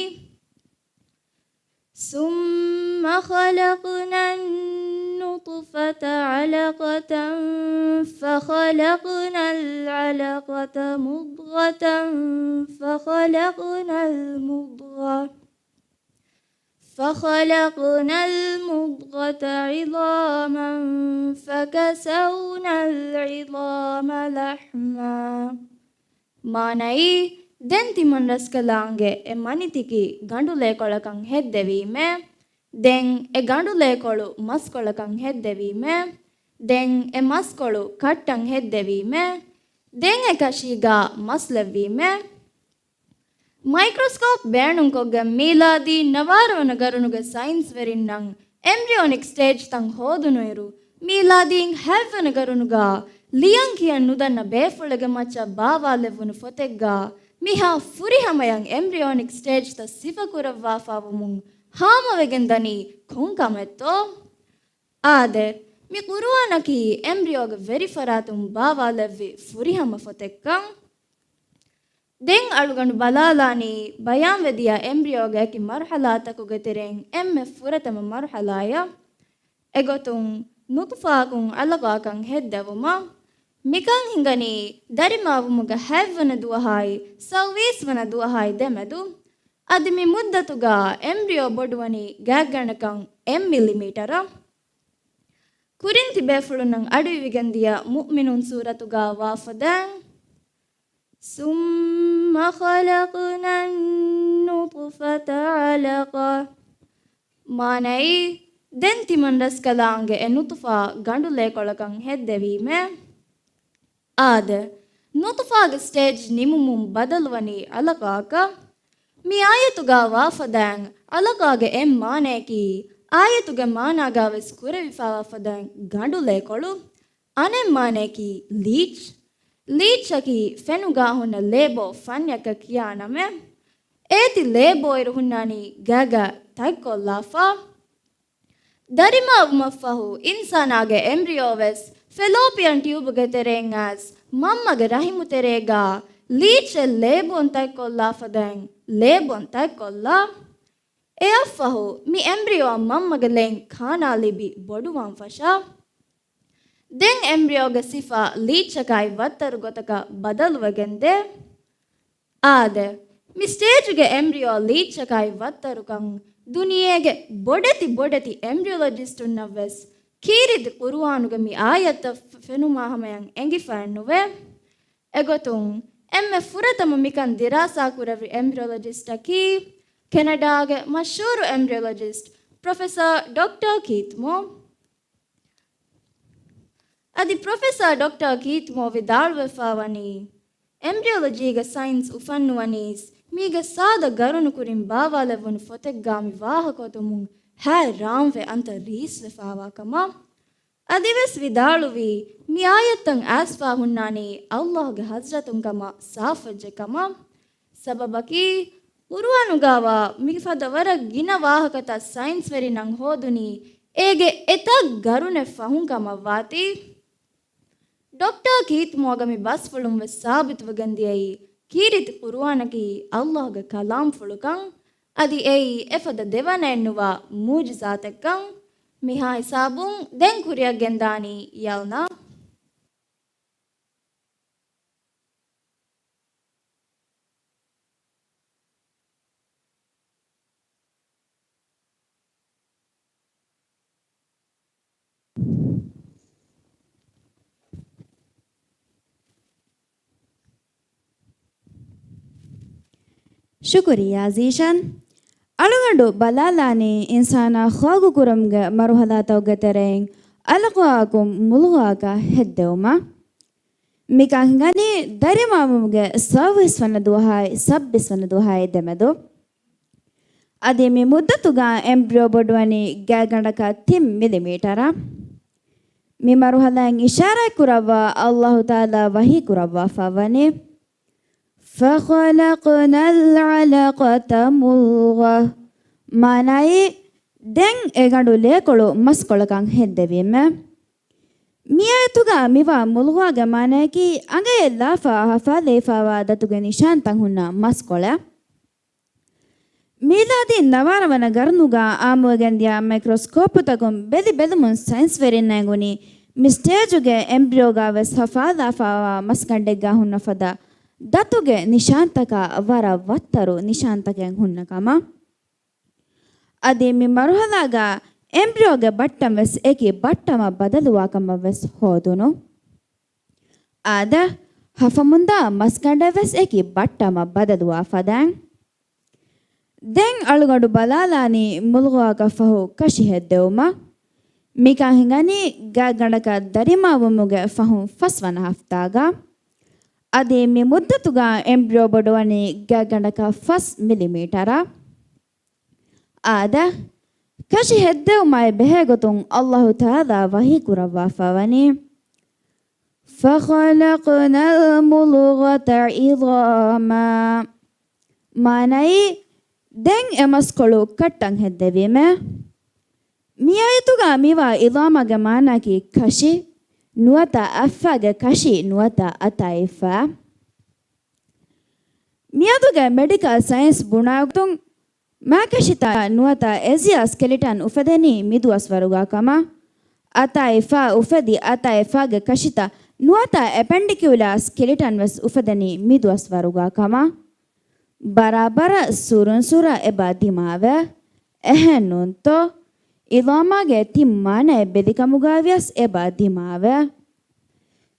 ثم خلقنا النطفة علقة فخلقنا العلقة مضغة فخلقنا المضغة فخلقنا المضغة عظاما فكسونا العظام لحما. މާނައީ، ދެން ތިމަން ރަސްކަލާނގެ އެ މަނިތިކި ގަނޑުލޭކޮޅަކަށް ހެއްދެވީމޭ. ދެން އެ ގަނޑުލޭކޮޅު މަސްކޮޅަކަށް ހެއްދެވީމޭ. ދެން އެ މަސްކޮޅު ކައްޓަށް ހެއްދެވީމޭ. ދެން އެ ކަށީގަ މަސް ލެއްވީމޭ. މައިކްރޮސްކޯޕް ބޭނުންކޮށްގެން މީލާދީ ނަވާރަ ވަނަ ގަރުނުގެ ސައިންސްވެރިންނަށް އެމްރިއޯނިކް ސްޓޭޖްތައް ހޯދުނުއިރު، މީލާދީން ހަތްވަނަ ގަރުނުގަ ލިޔަން ކިޔަން ނުދަންނަ ބޭފުޅެއްގެ މައްޗަށް ބާވާލެއްވުނު ފޮތެއްގަ މިހާ ފުރިހަމަޔަށް އެމްރިއޯނިކް ސްޓޭޖްތައް ސިފަކުރައްވާފާވުމުން ހާމަވެގެން ދަނީ ކޮން ކަމެއްތޯ؟ އާދެ، މި ޤުރުއާނަކީ އެމްރިއޯގެ ވެރިފަރާތުން ބާވާލެއްވި ފުރިހަމަ ފޮތެއްކަން. ދެން އަޅުގަނޑު ބަލާލާނީ ބަޔާންވެދިޔަ އެމްރިއޯގެ އެކި މަރުޙަލާތަކުގެ ތެރެއިން އެންމެ ފުރަތަމަ މަރުޙަލާޔަށް. އެގޮތުން ނުޠުފާއަކުން ޢަލަޤާއަކަށް ހެއްދެވުމަށް. މިކަން ހިނގަނީ ދަރިމާވުމުގެ ހަތްވަނަ ދުވަހާއި ސައުވީސް ވަނަ ދުވަހާއި ދެމެދު. އަދި މި މުއްދަތުގަ އެމްރިއޯ ބޮޑުވަނީ ގާތްގަނޑަކަށް އެއް މިލިމީޓަރަށް. ކުރިން ތިބޭފުޅުންނަށް އަޑުއިވިގެންދިޔަ މުއުމިނޫން ސޫރަތުގަ ވާފަދައިން، ثم خلقنا النطفة علقة. މާނައީ، ދެން ތިމަން ރަސްކަލާނގެ އެ ނުޠުފާ ގަނޑުލޭކޮޅަކަށް ހެއްދެވީމޭ. އާދެ، ނުޠުފާގެ ސްޓޭޖް ނިމުމުން ބަދަލުވަނީ ޢަލަޤާއަކަށް. މި އާޔަތުގަ ވާފަދައިން ޢަލަޤާގެ އެއް މާނަޔަކީ، އާޔަތުގެ މާނާގަ ވެސް ކުރެވިފާވާފަދައިން ގަނޑުލޭކޮޅު. އަނެއް މާނަޔަކީ ލީޗް. ލީޗަކީ ފެނުގަ ހުންނަ ލޭބޯ ފަންޏަކަށް ކިޔާ ނަމެއް. އޭތި ލޭބޯއިރު ހުންނާނީ ގައިގަ ތަތްކޮށްލާފަ. ދަރިމާވުމަށްފަހު އިންސާނާގެ އެމްރިއޯ ވެސް ފެލޯޕިއަން ޓިއުބުގެ ތެރެއިން އައިސް މަންމަގެ ރަޙިމު ތެރޭގަ ލީޗެއް ލޭބޯން ތަތްކޮށްލާފަދައިން ލޭބޯން ތަތްކޮށްލާ. އެއަށްފަހު މި އެމްރިއޯއަށް މަންމަގެ ލެއިން ކާނާ ލިބި ބޮޑުވާން ފަށާ. ދެން އެމްރިއޯގެ ސިފަ ލީޗަކާއި ވައްތަރު ގޮތަކަށް ބަދަލުވެގެން ދޭ. އާދެ، މި ސްޓޭޖުގެ އެމްރިއޯ ލީޗަކާއި ވައްތަރުކަން ދުނިޔޭގެ ބޮޑެތި ބޮޑެތި އެމްރިއޮލޮޖިސްޓުންނަށް ވެސް ކީރިތި ޤުރުއާނުގެ މި އާޔަތްތައް ފެނުމާ ހަމަޔަށް އެނގިފައެއްނުވޭ. އެގޮތުން، އެންމެ ފުރަތަމަ މިކަން ދިރާސާކުރެއްވި އެމްބްރިއޮލޮޖިސްޓަކީ ކެނެޑާގެ މަޝްހޫރު އެމްބްރިއޮލޮޖިސްޓް ޕްރޮފެސަރ ޑޮކްޓަރ ކީތް މޯ. އަދި ޕްރޮފެސަރ ޑޮކްޓަރ ކީތް މޯ ވިދާޅުވެފާ ވަނީ، އެމްބްރިއޮލޮޖީގެ ސައިންސް އުފަންނުވަނީސް މީގެ ސާދަ ގަރުނުކުރިން ބާވާލެއްވުނު ފޮތެއްގާ މި ވާހަކަ އޮތުމުން ހައިރާންވެ އަންތައް ރީސްވެފާވާ ކަމަށް. އަދިވެސް ވިދާޅުވީ، މި އާޔަތްތައް އައިސްފާ ހުންނާނީ ﷲ ގެ ޙަޟްރަތުން ކަމަށް ސާފުވެއްޖެ ކަމަށް. ސަބަބަކީ، ޤުރުއާނުގާވާ މިފަދަ ވަރަށް ގިނަ ވާހަކަތައް ސައިންސްވެރިންނަށް ހޯދުނީ އޭގެ އެތައް ގަރުނެއް ފަހުން ކަމަށްވާތީ. ޑޮކްޓަރ ކީތް މޯގެ މި ބަސްފުޅުން ވެސް ސާބިތުވެގެން ދިޔައީ، ކީރިތި ޤުރުއާނަކީ ﷲ ގެ ކަލާމްފުޅުކަން، އަދި އެއީ އެފަދަ ދެވަނައެއްނުވާ މުޢުޖިޒާތެއްކަން. މިހާ ހިސާބުން ދެން ކުރިއަށް ގެންދާނީ ޔަލްނާ. ޝުކުރިއްޔާ ޒީޝާން. އަޅުގަނޑު ބަލާލާނީ އިންސާނާ ޚަލްޤުކުރުމުގެ މަރުޙަލާތަކުގެ ތެރެއިން ޢަލަޤާއަކުން މުޟްޣާއަކަށް ހެއްދެވުމަށް. މިކަން ހިނގަނީ ދަރިމައުމުގެ ސައުވީސް ވަނަ ދުވަހާއި ސައްބީސް ވަނަ ދުވަހާއި ދެމެދު. އަދި މި މުއްދަތުގަ އެމްބްރިއޯ ބޮޑުވަނީ ގާތްގަނޑަކަށް ތިން މިލިމީޓަރަށް. މި މަރުޙަލާއިން އިޝާރާތް ކުރައްވާ ﷲ ތަޢާލާ ވަޙީ ކުރައްވާފަ ވަނީ، فَخَلَقْنَا الْعَلَقَةَ مُضْغَةً. މާނައީ، ދެން އެ ގަނޑު ލޭކޮޅު މަސްކޮޅަކަށް ހެއްދެވީމެ. މި އާޔަތުގަ މިވާ މުޟްޣާގެ މާނައަކީ އަނގަޔަށް ލާފާ ހަފާލައިފާވާ ދަތުގެ ނިޝާންތައް ހުންނަ މަސްކޮޅެއް. މީލާދީ ނަވާރަ ވަނަ ގަރުނުގަ އާއްމުވެގެންދިޔަ މައިކްރޮސްކޯޕުތަކުން ބެލި ބެލުމުން ސައިންސްވެރިންނަށް އެނގުނީ މި ސްޓޭޖުގެ އެމްބްރިއޯގަ ވެސް ހަފާލާފާވާ މަސްގަނޑެއްގަ ހުންނަ ފަދަ ދަތުގެ ނިޝާންތަކާ ވަރަށް ވައްތަރު ނިޝާންތަކެއް ހުންނަ ކަމަށް. އަދި މި މަރުޙަލާގަ އެމްބްރިއޯގެ ބައްޓަން ވެސް އެކި ބައްޓަމަށް ބަދަލުވާ ކަމަށް ވެސް ހޯދުނު. އާދެ، ހަފަމުންދާ މަސްގަނޑެއް ވެސް އެކި ބައްޓަމަށް ބަދަލުވާ ފަދައިން. ދެން އަޅުގަނޑު ބަލާލާނީ މުޟްޣާއަކަށް ފަހު ކަށި ހެއްދެވުމަށް. މިކަން ހިނގަނީ ގާތްގަނޑަކަށް ދަރިމައުމުގެ ފަހުން ފަސް ވަނަ ހަފްތާގަ. އަދި މި މުއްދަތުގަ އެމްބްރިއޯ ބޮޑުވަނީ ގާތްގަނޑަކަށް ފަސް މިލިމީޓަރަށް. އާދެ، ކަށި ހެއްދެވުމާއި ބެހޭ ގޮތުން ﷲ ތަޢާލާ ވަޙީ ކުރައްވާފަ ވަނީ، فَخَلَقْنَا الْمُضْغَةَ عِظَامًا. މާނައީ، ދެން އެ މަސްކޮޅު ކައްޓަން ހެއްދެވީމެ. މި އާޔަތުގަ މިވާ ޢިޡާމާގެ މާނައަކީ ކަށި، ނުވަތަ އަތްފާގެ ކަށި، ނުވަތަ އަތާ އެއްފާ. މިއަދުގެ މެޑިކަލް ސައިންސް ބުނާގޮތުން، މާކަށިތައް ނުވަތަ އެޒިއާ ސްކެލިޓަން އުފެދެނީ މިދުވަސްވަރުގަ ކަމަށް. އަތާ އެއްފާ އުފެދި، އަތާ އެއްފާގެ ކަށިތައް ނުވަތަ އެޕެންޑިކިއުލާ ސްކެލިޓަން ވެސް އުފެދެނީ މިދުވަސްވަރުގަ ކަމަށް. ބަރާބަރަށް ސުރުން ސުރަށް އެބަ ދިމާވޭ. އެހެންނޫންތޯ؟ ޢިޡާމާގެ ތިން މާނައެއް ބެލިކަމުގަވިޔަސް އެބަ ދިމާވޭ.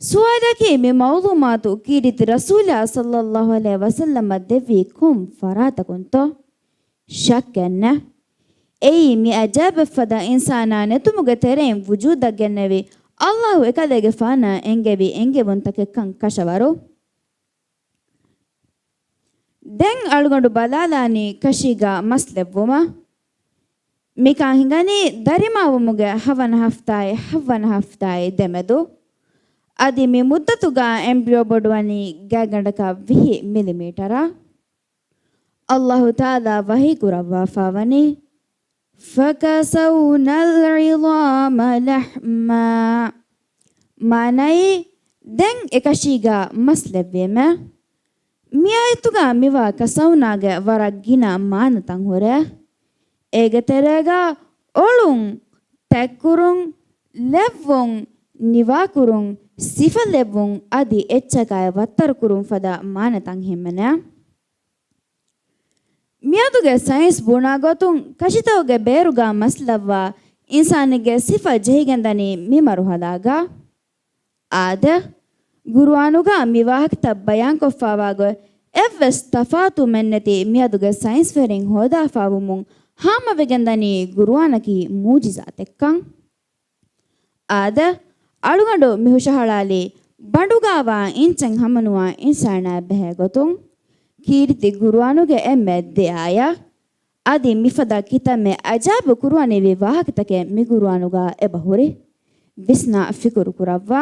ސުވާލަކީ، މި މަޢުލޫމާތު ކީރިތި ރަސޫލާ ޞައްލައްލާހު ޢަލައިހި ވަސައްލަމަށް ދެއްވީ ކޮން ފަރާތަކުންތޯ؟ ޝައްކެއްނެއް. އެއީ މި އަޖާއިބެއްފަދަ އިންސާނާ ނެތުމުގެ ތެރެއިން ވުޖޫދަށް ގެންނެވި، ﷲ އެކަލޭގެފާނާ އެންގެވި އެންގެވުންތަކެއްކަން ކަށަވަރު. ދެން އަޅުގަނޑު ބަލާލާނީ ކަށީގަ މަސް ލެއްވުމަށް. މިކަން ހިނގަނީ ދަރިމައުމުގެ ހަވަނަ ހަފްތާއި ހައްވަނަ ހަފްތާއި ދެމެދު. އަދި މި މުއްދަތުގަ އެމްބްރިއޯ ބޮޑުވަނީ ގާތްގަނޑަކަށް ވިހި މިލިމީޓަރަށް. ﷲ ތަޢާލާ ވަޙީ ކުރައްވާފަ ވަނީ، فَكَسَوْنَا الْعِظَامَ لَحْمًا. މާނައީ، ދެން އެކަށީގަ މަސް ލެއްވީމެ. މި އާޔަތުގަ މިވާ ކަސަވްނާގެ ވަރަށް ގިނަ މާނަތައް ހުރޭ. އޭގެ ތެރޭގަ އޮޅުން، ތަތްކުރުން، ލެއްވުން، ނިވާކުރުން، ސިފަ ލެއްވުން އަދި އެއްޗަކާއި ވައްތަރުކުރުން ފަދަ މާނަތައް ހިމެނޭ. މިއަދުގެ ސައިންސް ބުނާ ގޮތުން، ކަށިތަކުގެ ބޭރުގަ މަސް ލައްވާ އިންސާނެއްގެ ސިފަ ޖެހިގެންދަނީ މި މަރުހަލާގަ. އާދެ، ގުރުއާނުގަ މި ވާހަކަތައް ބަޔާންކޮށްފާވާ ގޮތް އެއްވެސް ތަފާތުވުމެއްނެތި މިއަދުގެ ސައިންސްވެރިން ހޯދާފާވުމުން ހާމަވެގެންދަނީ ގުރުއާނަކީ މުޢުޖިޒާތެއްކަން. އާދެ، އަޅުގަނޑު މި ހުށަހަޅާލީ ބަނޑުގާވާ އިންޗެއް ހަމަނުވާ އިންސާނާ ބެހޭ ގޮތުން. ކީރިތި ގުރުއާނުގެ އެންމެ ދެ އާޔަތް. އަދި މިފަދަ ކިތަންމެ އަޖާއިބު ކުރުވަނިވި ވާހަކަތަކެއް މި ގުރުއާނުގަ އެބަހުރި. ވިސްނާ ފިކުރު ކުރައްވާ.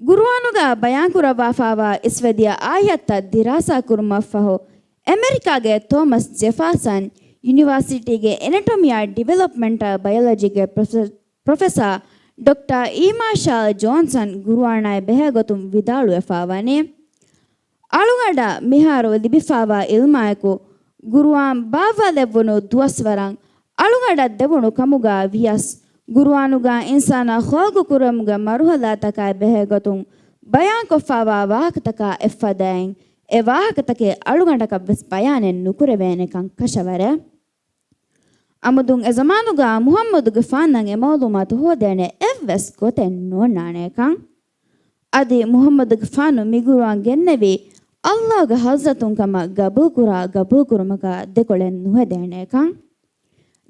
ގުރުއާނުގަ ބަޔާންކުރައްވާފާވާ އިސްވެދިޔަ އާޔަތްތައް ދިރާސާ ކުރުމަށްފަހު، އެމެރިކާގެ ތޯމަސް ޖެފާސަން ޔުނިވާސިޓީގެ އެނެޓޮމީ އާ ޑިވެލޮޕްމަންޓަލް ބަޔޮލޮޖީގެ ޕްރޮފެ-، ޕްރޮފެސާ ޑޮކްޓާ އީ މާޝާލް ޖޯންސަން ގުރުއާނާއި ބެހޭގޮތުން ވިދާޅުވެފާވަނީ، އަޅުގަނޑަށް މިހާރު ލިބިފާވާ އިލްމާއެކު، ގުރުއާން ބާއްވާލެއްވުނު ދުވަސްވަރަށް އަޅުގަނޑަށް ދެވުނު ކަމުގަ ވިޔަސް، ގުރުއާނުގަ އިންސާނާ ޚަލްޤު ކުރުމުގެ މަރުހަލާތަކާއި ބެހޭގޮތުން ބަޔާންކޮށްފާވާ ވާހަކަތަކާ އެއްފަދައިން، އެ ވާހަކަތަކެއް އަޅުގަނޑަކަށްވެސް ބަޔާނެއް ނުކުރެވޭނެކަން ކަށަވަރެއް. އަމުދުން އެ ޒަމާނުގަ މުޙައްމަދުގެފާނަށް އެ މަޢުލޫމާތު ހޯދޭނެ އެއްވެސް ގޮތެއް ނޯންނާނޭކަން. އަދި މުޙައްމަދުގެފާނު މި ގުރުއާން ގެންނެވީ ﷲގެ ޙަޟްރަތުން ކަމަށް ގަބޫލުކުރާ ގަބޫލުކުރުމަކާ ދެކޮޅެއް ނުހެދޭނޭކަން.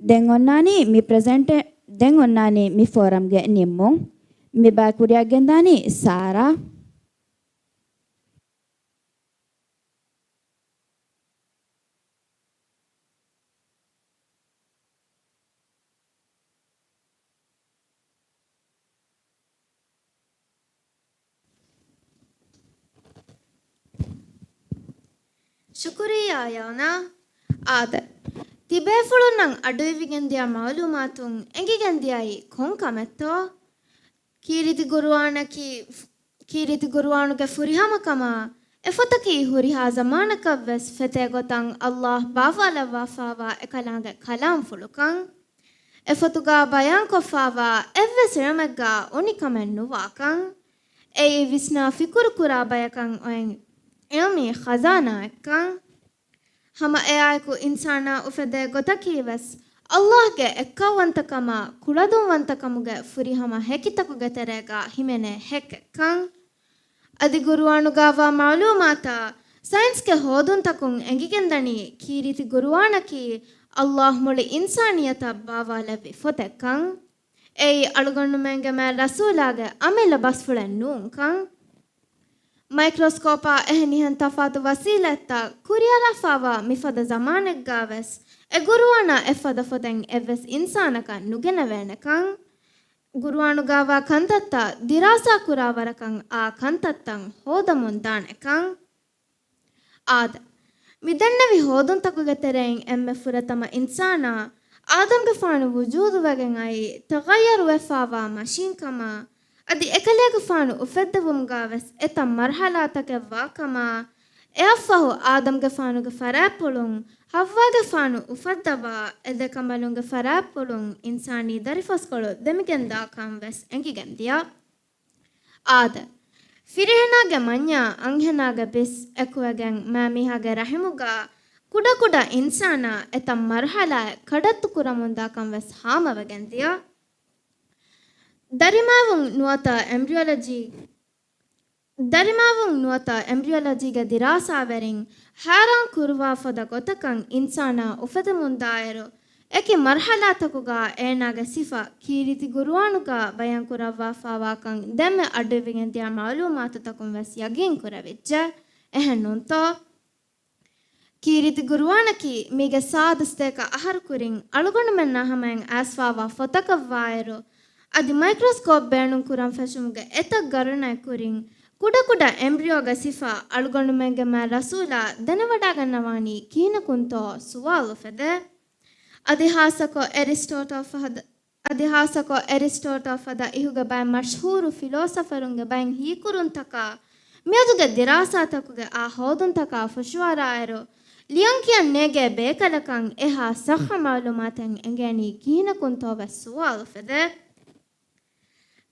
ދެން އޮންނާނީ މި ޕްރެޒެންޓެ-، ދެން އޮންނާނީ މި ފޯރަމްގެ ނިންމުން. މި ބައި ކުރިއަށް ގެންދާނީ ސާރާ. ޝުކުރިއްޔާ ޔާނާ. އާދެ، ތިބޭފުޅުންނަށް އަޑުއިވިގެންދިޔަ މަޢުލޫމާތުން އެނގިގެންދިޔައީ ކޮން ކަމެއްތޯ؟ ކީރިތި ގުރުއާނަކީ، ކީރިތި ގުރުއާނުގެ ފުރިހަމަކަމާ، އެފޮތަކީ ހުރިހާ ޒަމާނަކަށްވެސް ފެތޭ ގޮތަށް ﷲ ބާއްވާލައްވާފާވާ އެކަލާނގެ ކަލާމްފުޅުކަން. އެފޮތުގަ ބަޔާންކޮށްފާވާ އެއްވެސް އިލްމެއްގަ އުނިކަމެއް ނުވާކަން. އެއީ ވިސްނާ ފިކުރުކުރާ ބަޔަކަށް އޮތް އިލްމީ ޚަޒާނާއެއްކަން. ހަމަ އެއާއެކު އިންސާނާ އުފެދޭ ގޮތަކީވެސް ﷲގެ އެއްކައުވަންތަކަމާ ކުޅަދުންވަންތަކަމުގެ ފުރިހަމަ ހެކިތަކުގެ ތެރޭގަ ހިމެނޭ ހެއްކެއްކަން. އަދި ގުރުއާނުގަވާ މަޢުލޫމާތާ ސައިންސްގެ ހޯދުންތަކުން އެނގިގެންދަނީ ކީރިތި ގުރުއާނަކީ ﷲ މުޅި އިންސާނިއްޔަތަށް ބާއްވާލެއްވި ފޮތެއްކަން. އެއީ އަޅުގަނޑުމެންގެ މާތް ރަސޫލާގެ އަމިއްލަ ބަސްފުޅެއް ނޫންކަން. މައިކްރޮސްކޯޕާ އެހެނިހެން ތަފާތު ވަސީލަތްތައް ކުރިއަރާފާވާ މިފަދަ ޒަމާނެއްގަވެސް، އެ ގުރުއާނާ އެއްފަދަ ފޮތެއް އެއްވެސް އިންސާނަކަށް ނުގެނެވޭނެކަން، ގުރުއާނުގަވާ ކަންތައްތައް ދިރާސާ ކުރާ ވަރަކަށް އާ ކަންތައްތައް ހޯދަމުން ދާނެކަން. އާދެ، މިދެންނެވި ހޯދުންތަކުގެ ތެރެއިން އެންމެ ފުރަތަމަ އިންސާނާ އާދަމްގެފާނު ވުޖޫދުވެގެން އައީ ތަޣައްޔަރުވެފާވާ މަށީންކަމާ، އަދި އެކަލޭގެފާނު އުފެއްދެވުމުގަވެސް އެތައް މަރުޙަލާތަކެއް ވާކަމާ، އެއަށްފަހު އާދަމްގެފާނުގެ ފަރާތްޕުޅުން ޙައްވާގެފާނު އުފައްދަވާ، އެދެކަނބަލުންގެ ފަރާތްޕުޅުން އިންސާނީ ދަރިފަސްކޮޅު ދެމިގެންދާކަން ވެސް އެނގިގެންދިޔަ. އާދެ، ފިރިހެނާގެ މަންޏާ އަންހެނާގެ ބިސް އެކުވެގެން މައިމީހާގެ ރަޙިމުގަ ކުޑަކުޑަ އިންސާނާ އެތައް މަރުޙަލާއެއް ކަޑައްތު ކުރަމުންދާކަން ވެސް ހާމަވެގެންދިޔަ. ދަރިމައިވުން ނުވަތަ އެމްބްރިއޮލޮޖީ، ދަރިމައިވުން ނުވަތަ އެމްބްރިއޮލޮޖީގެ ދިރާސާވެރިން ހައިރާން ކުރުވާ ފަދަ ގޮތަކަށް އިންސާނާ އުފެދެމުންދާއިރު، އެކި މަރުޙަލާތަކުގަ އޭނާގެ ސިފަ ކީރިތި ގުރުއާނުގަ ބަޔާންކުރައްވާފާވާކަން ދެންމެ އަޑުއިވިގެންދިޔަ މަޢުލޫމާތުތަކުން ވެސް ޔަގީން ކުރެވިއްޖެ. އެހެން ނޫންތޯ؟ ކީރިތި ގުރުއާނަކީ މީގެ ސާދަ ސަތޭކަ އަހަރު ކުރިން އަޅުގަނޑުމެންނާ ހަމައަށް އައިސްފާވާ ފޮތަކަށްވާއިރު، އަދި މައިކްރޮސްކޯޕް ބޭނުން ކުރަން ފެށުމުގެ އެތައް ގަރުނައެއް ކުރިން، ކުޑަކުޑަ އެމްބްރިއޯގެ ސިފަ އަޅުގަނޑުމެންގެ މާތް ރަސޫލާ ދެނެވަޑައިގަންނަވާނީ ކިހިނަކުންތޯ ސުވާލު އުފެދޭ. އަދި ހާއްސަކޮށް އެރިސްޓޯޓަލް ފަހަ-، އަދި ހާއްސަކޮށް އެރިސްޓޯޓަލް ފަދަ އިހުގެ ބައެއް މަޝްހޫރު ފިލޯސަފަރުންގެ ބައެއް ހީކުރުންތަކާ، މިއަދުގެ ދިރާސާތަކުގެ އާ ހޯދުންތަކާ ފުށުއަރާއިރު، ލިޔަން ކިޔަން ނޭގޭ ބޭކަލަކަށް އެހާ ޞައްޙަ މަޢުލޫމާތެއް އެނގޭނީ ކިހިނަކުންތޯ ވެސް ސުވާލު އުފެދޭ.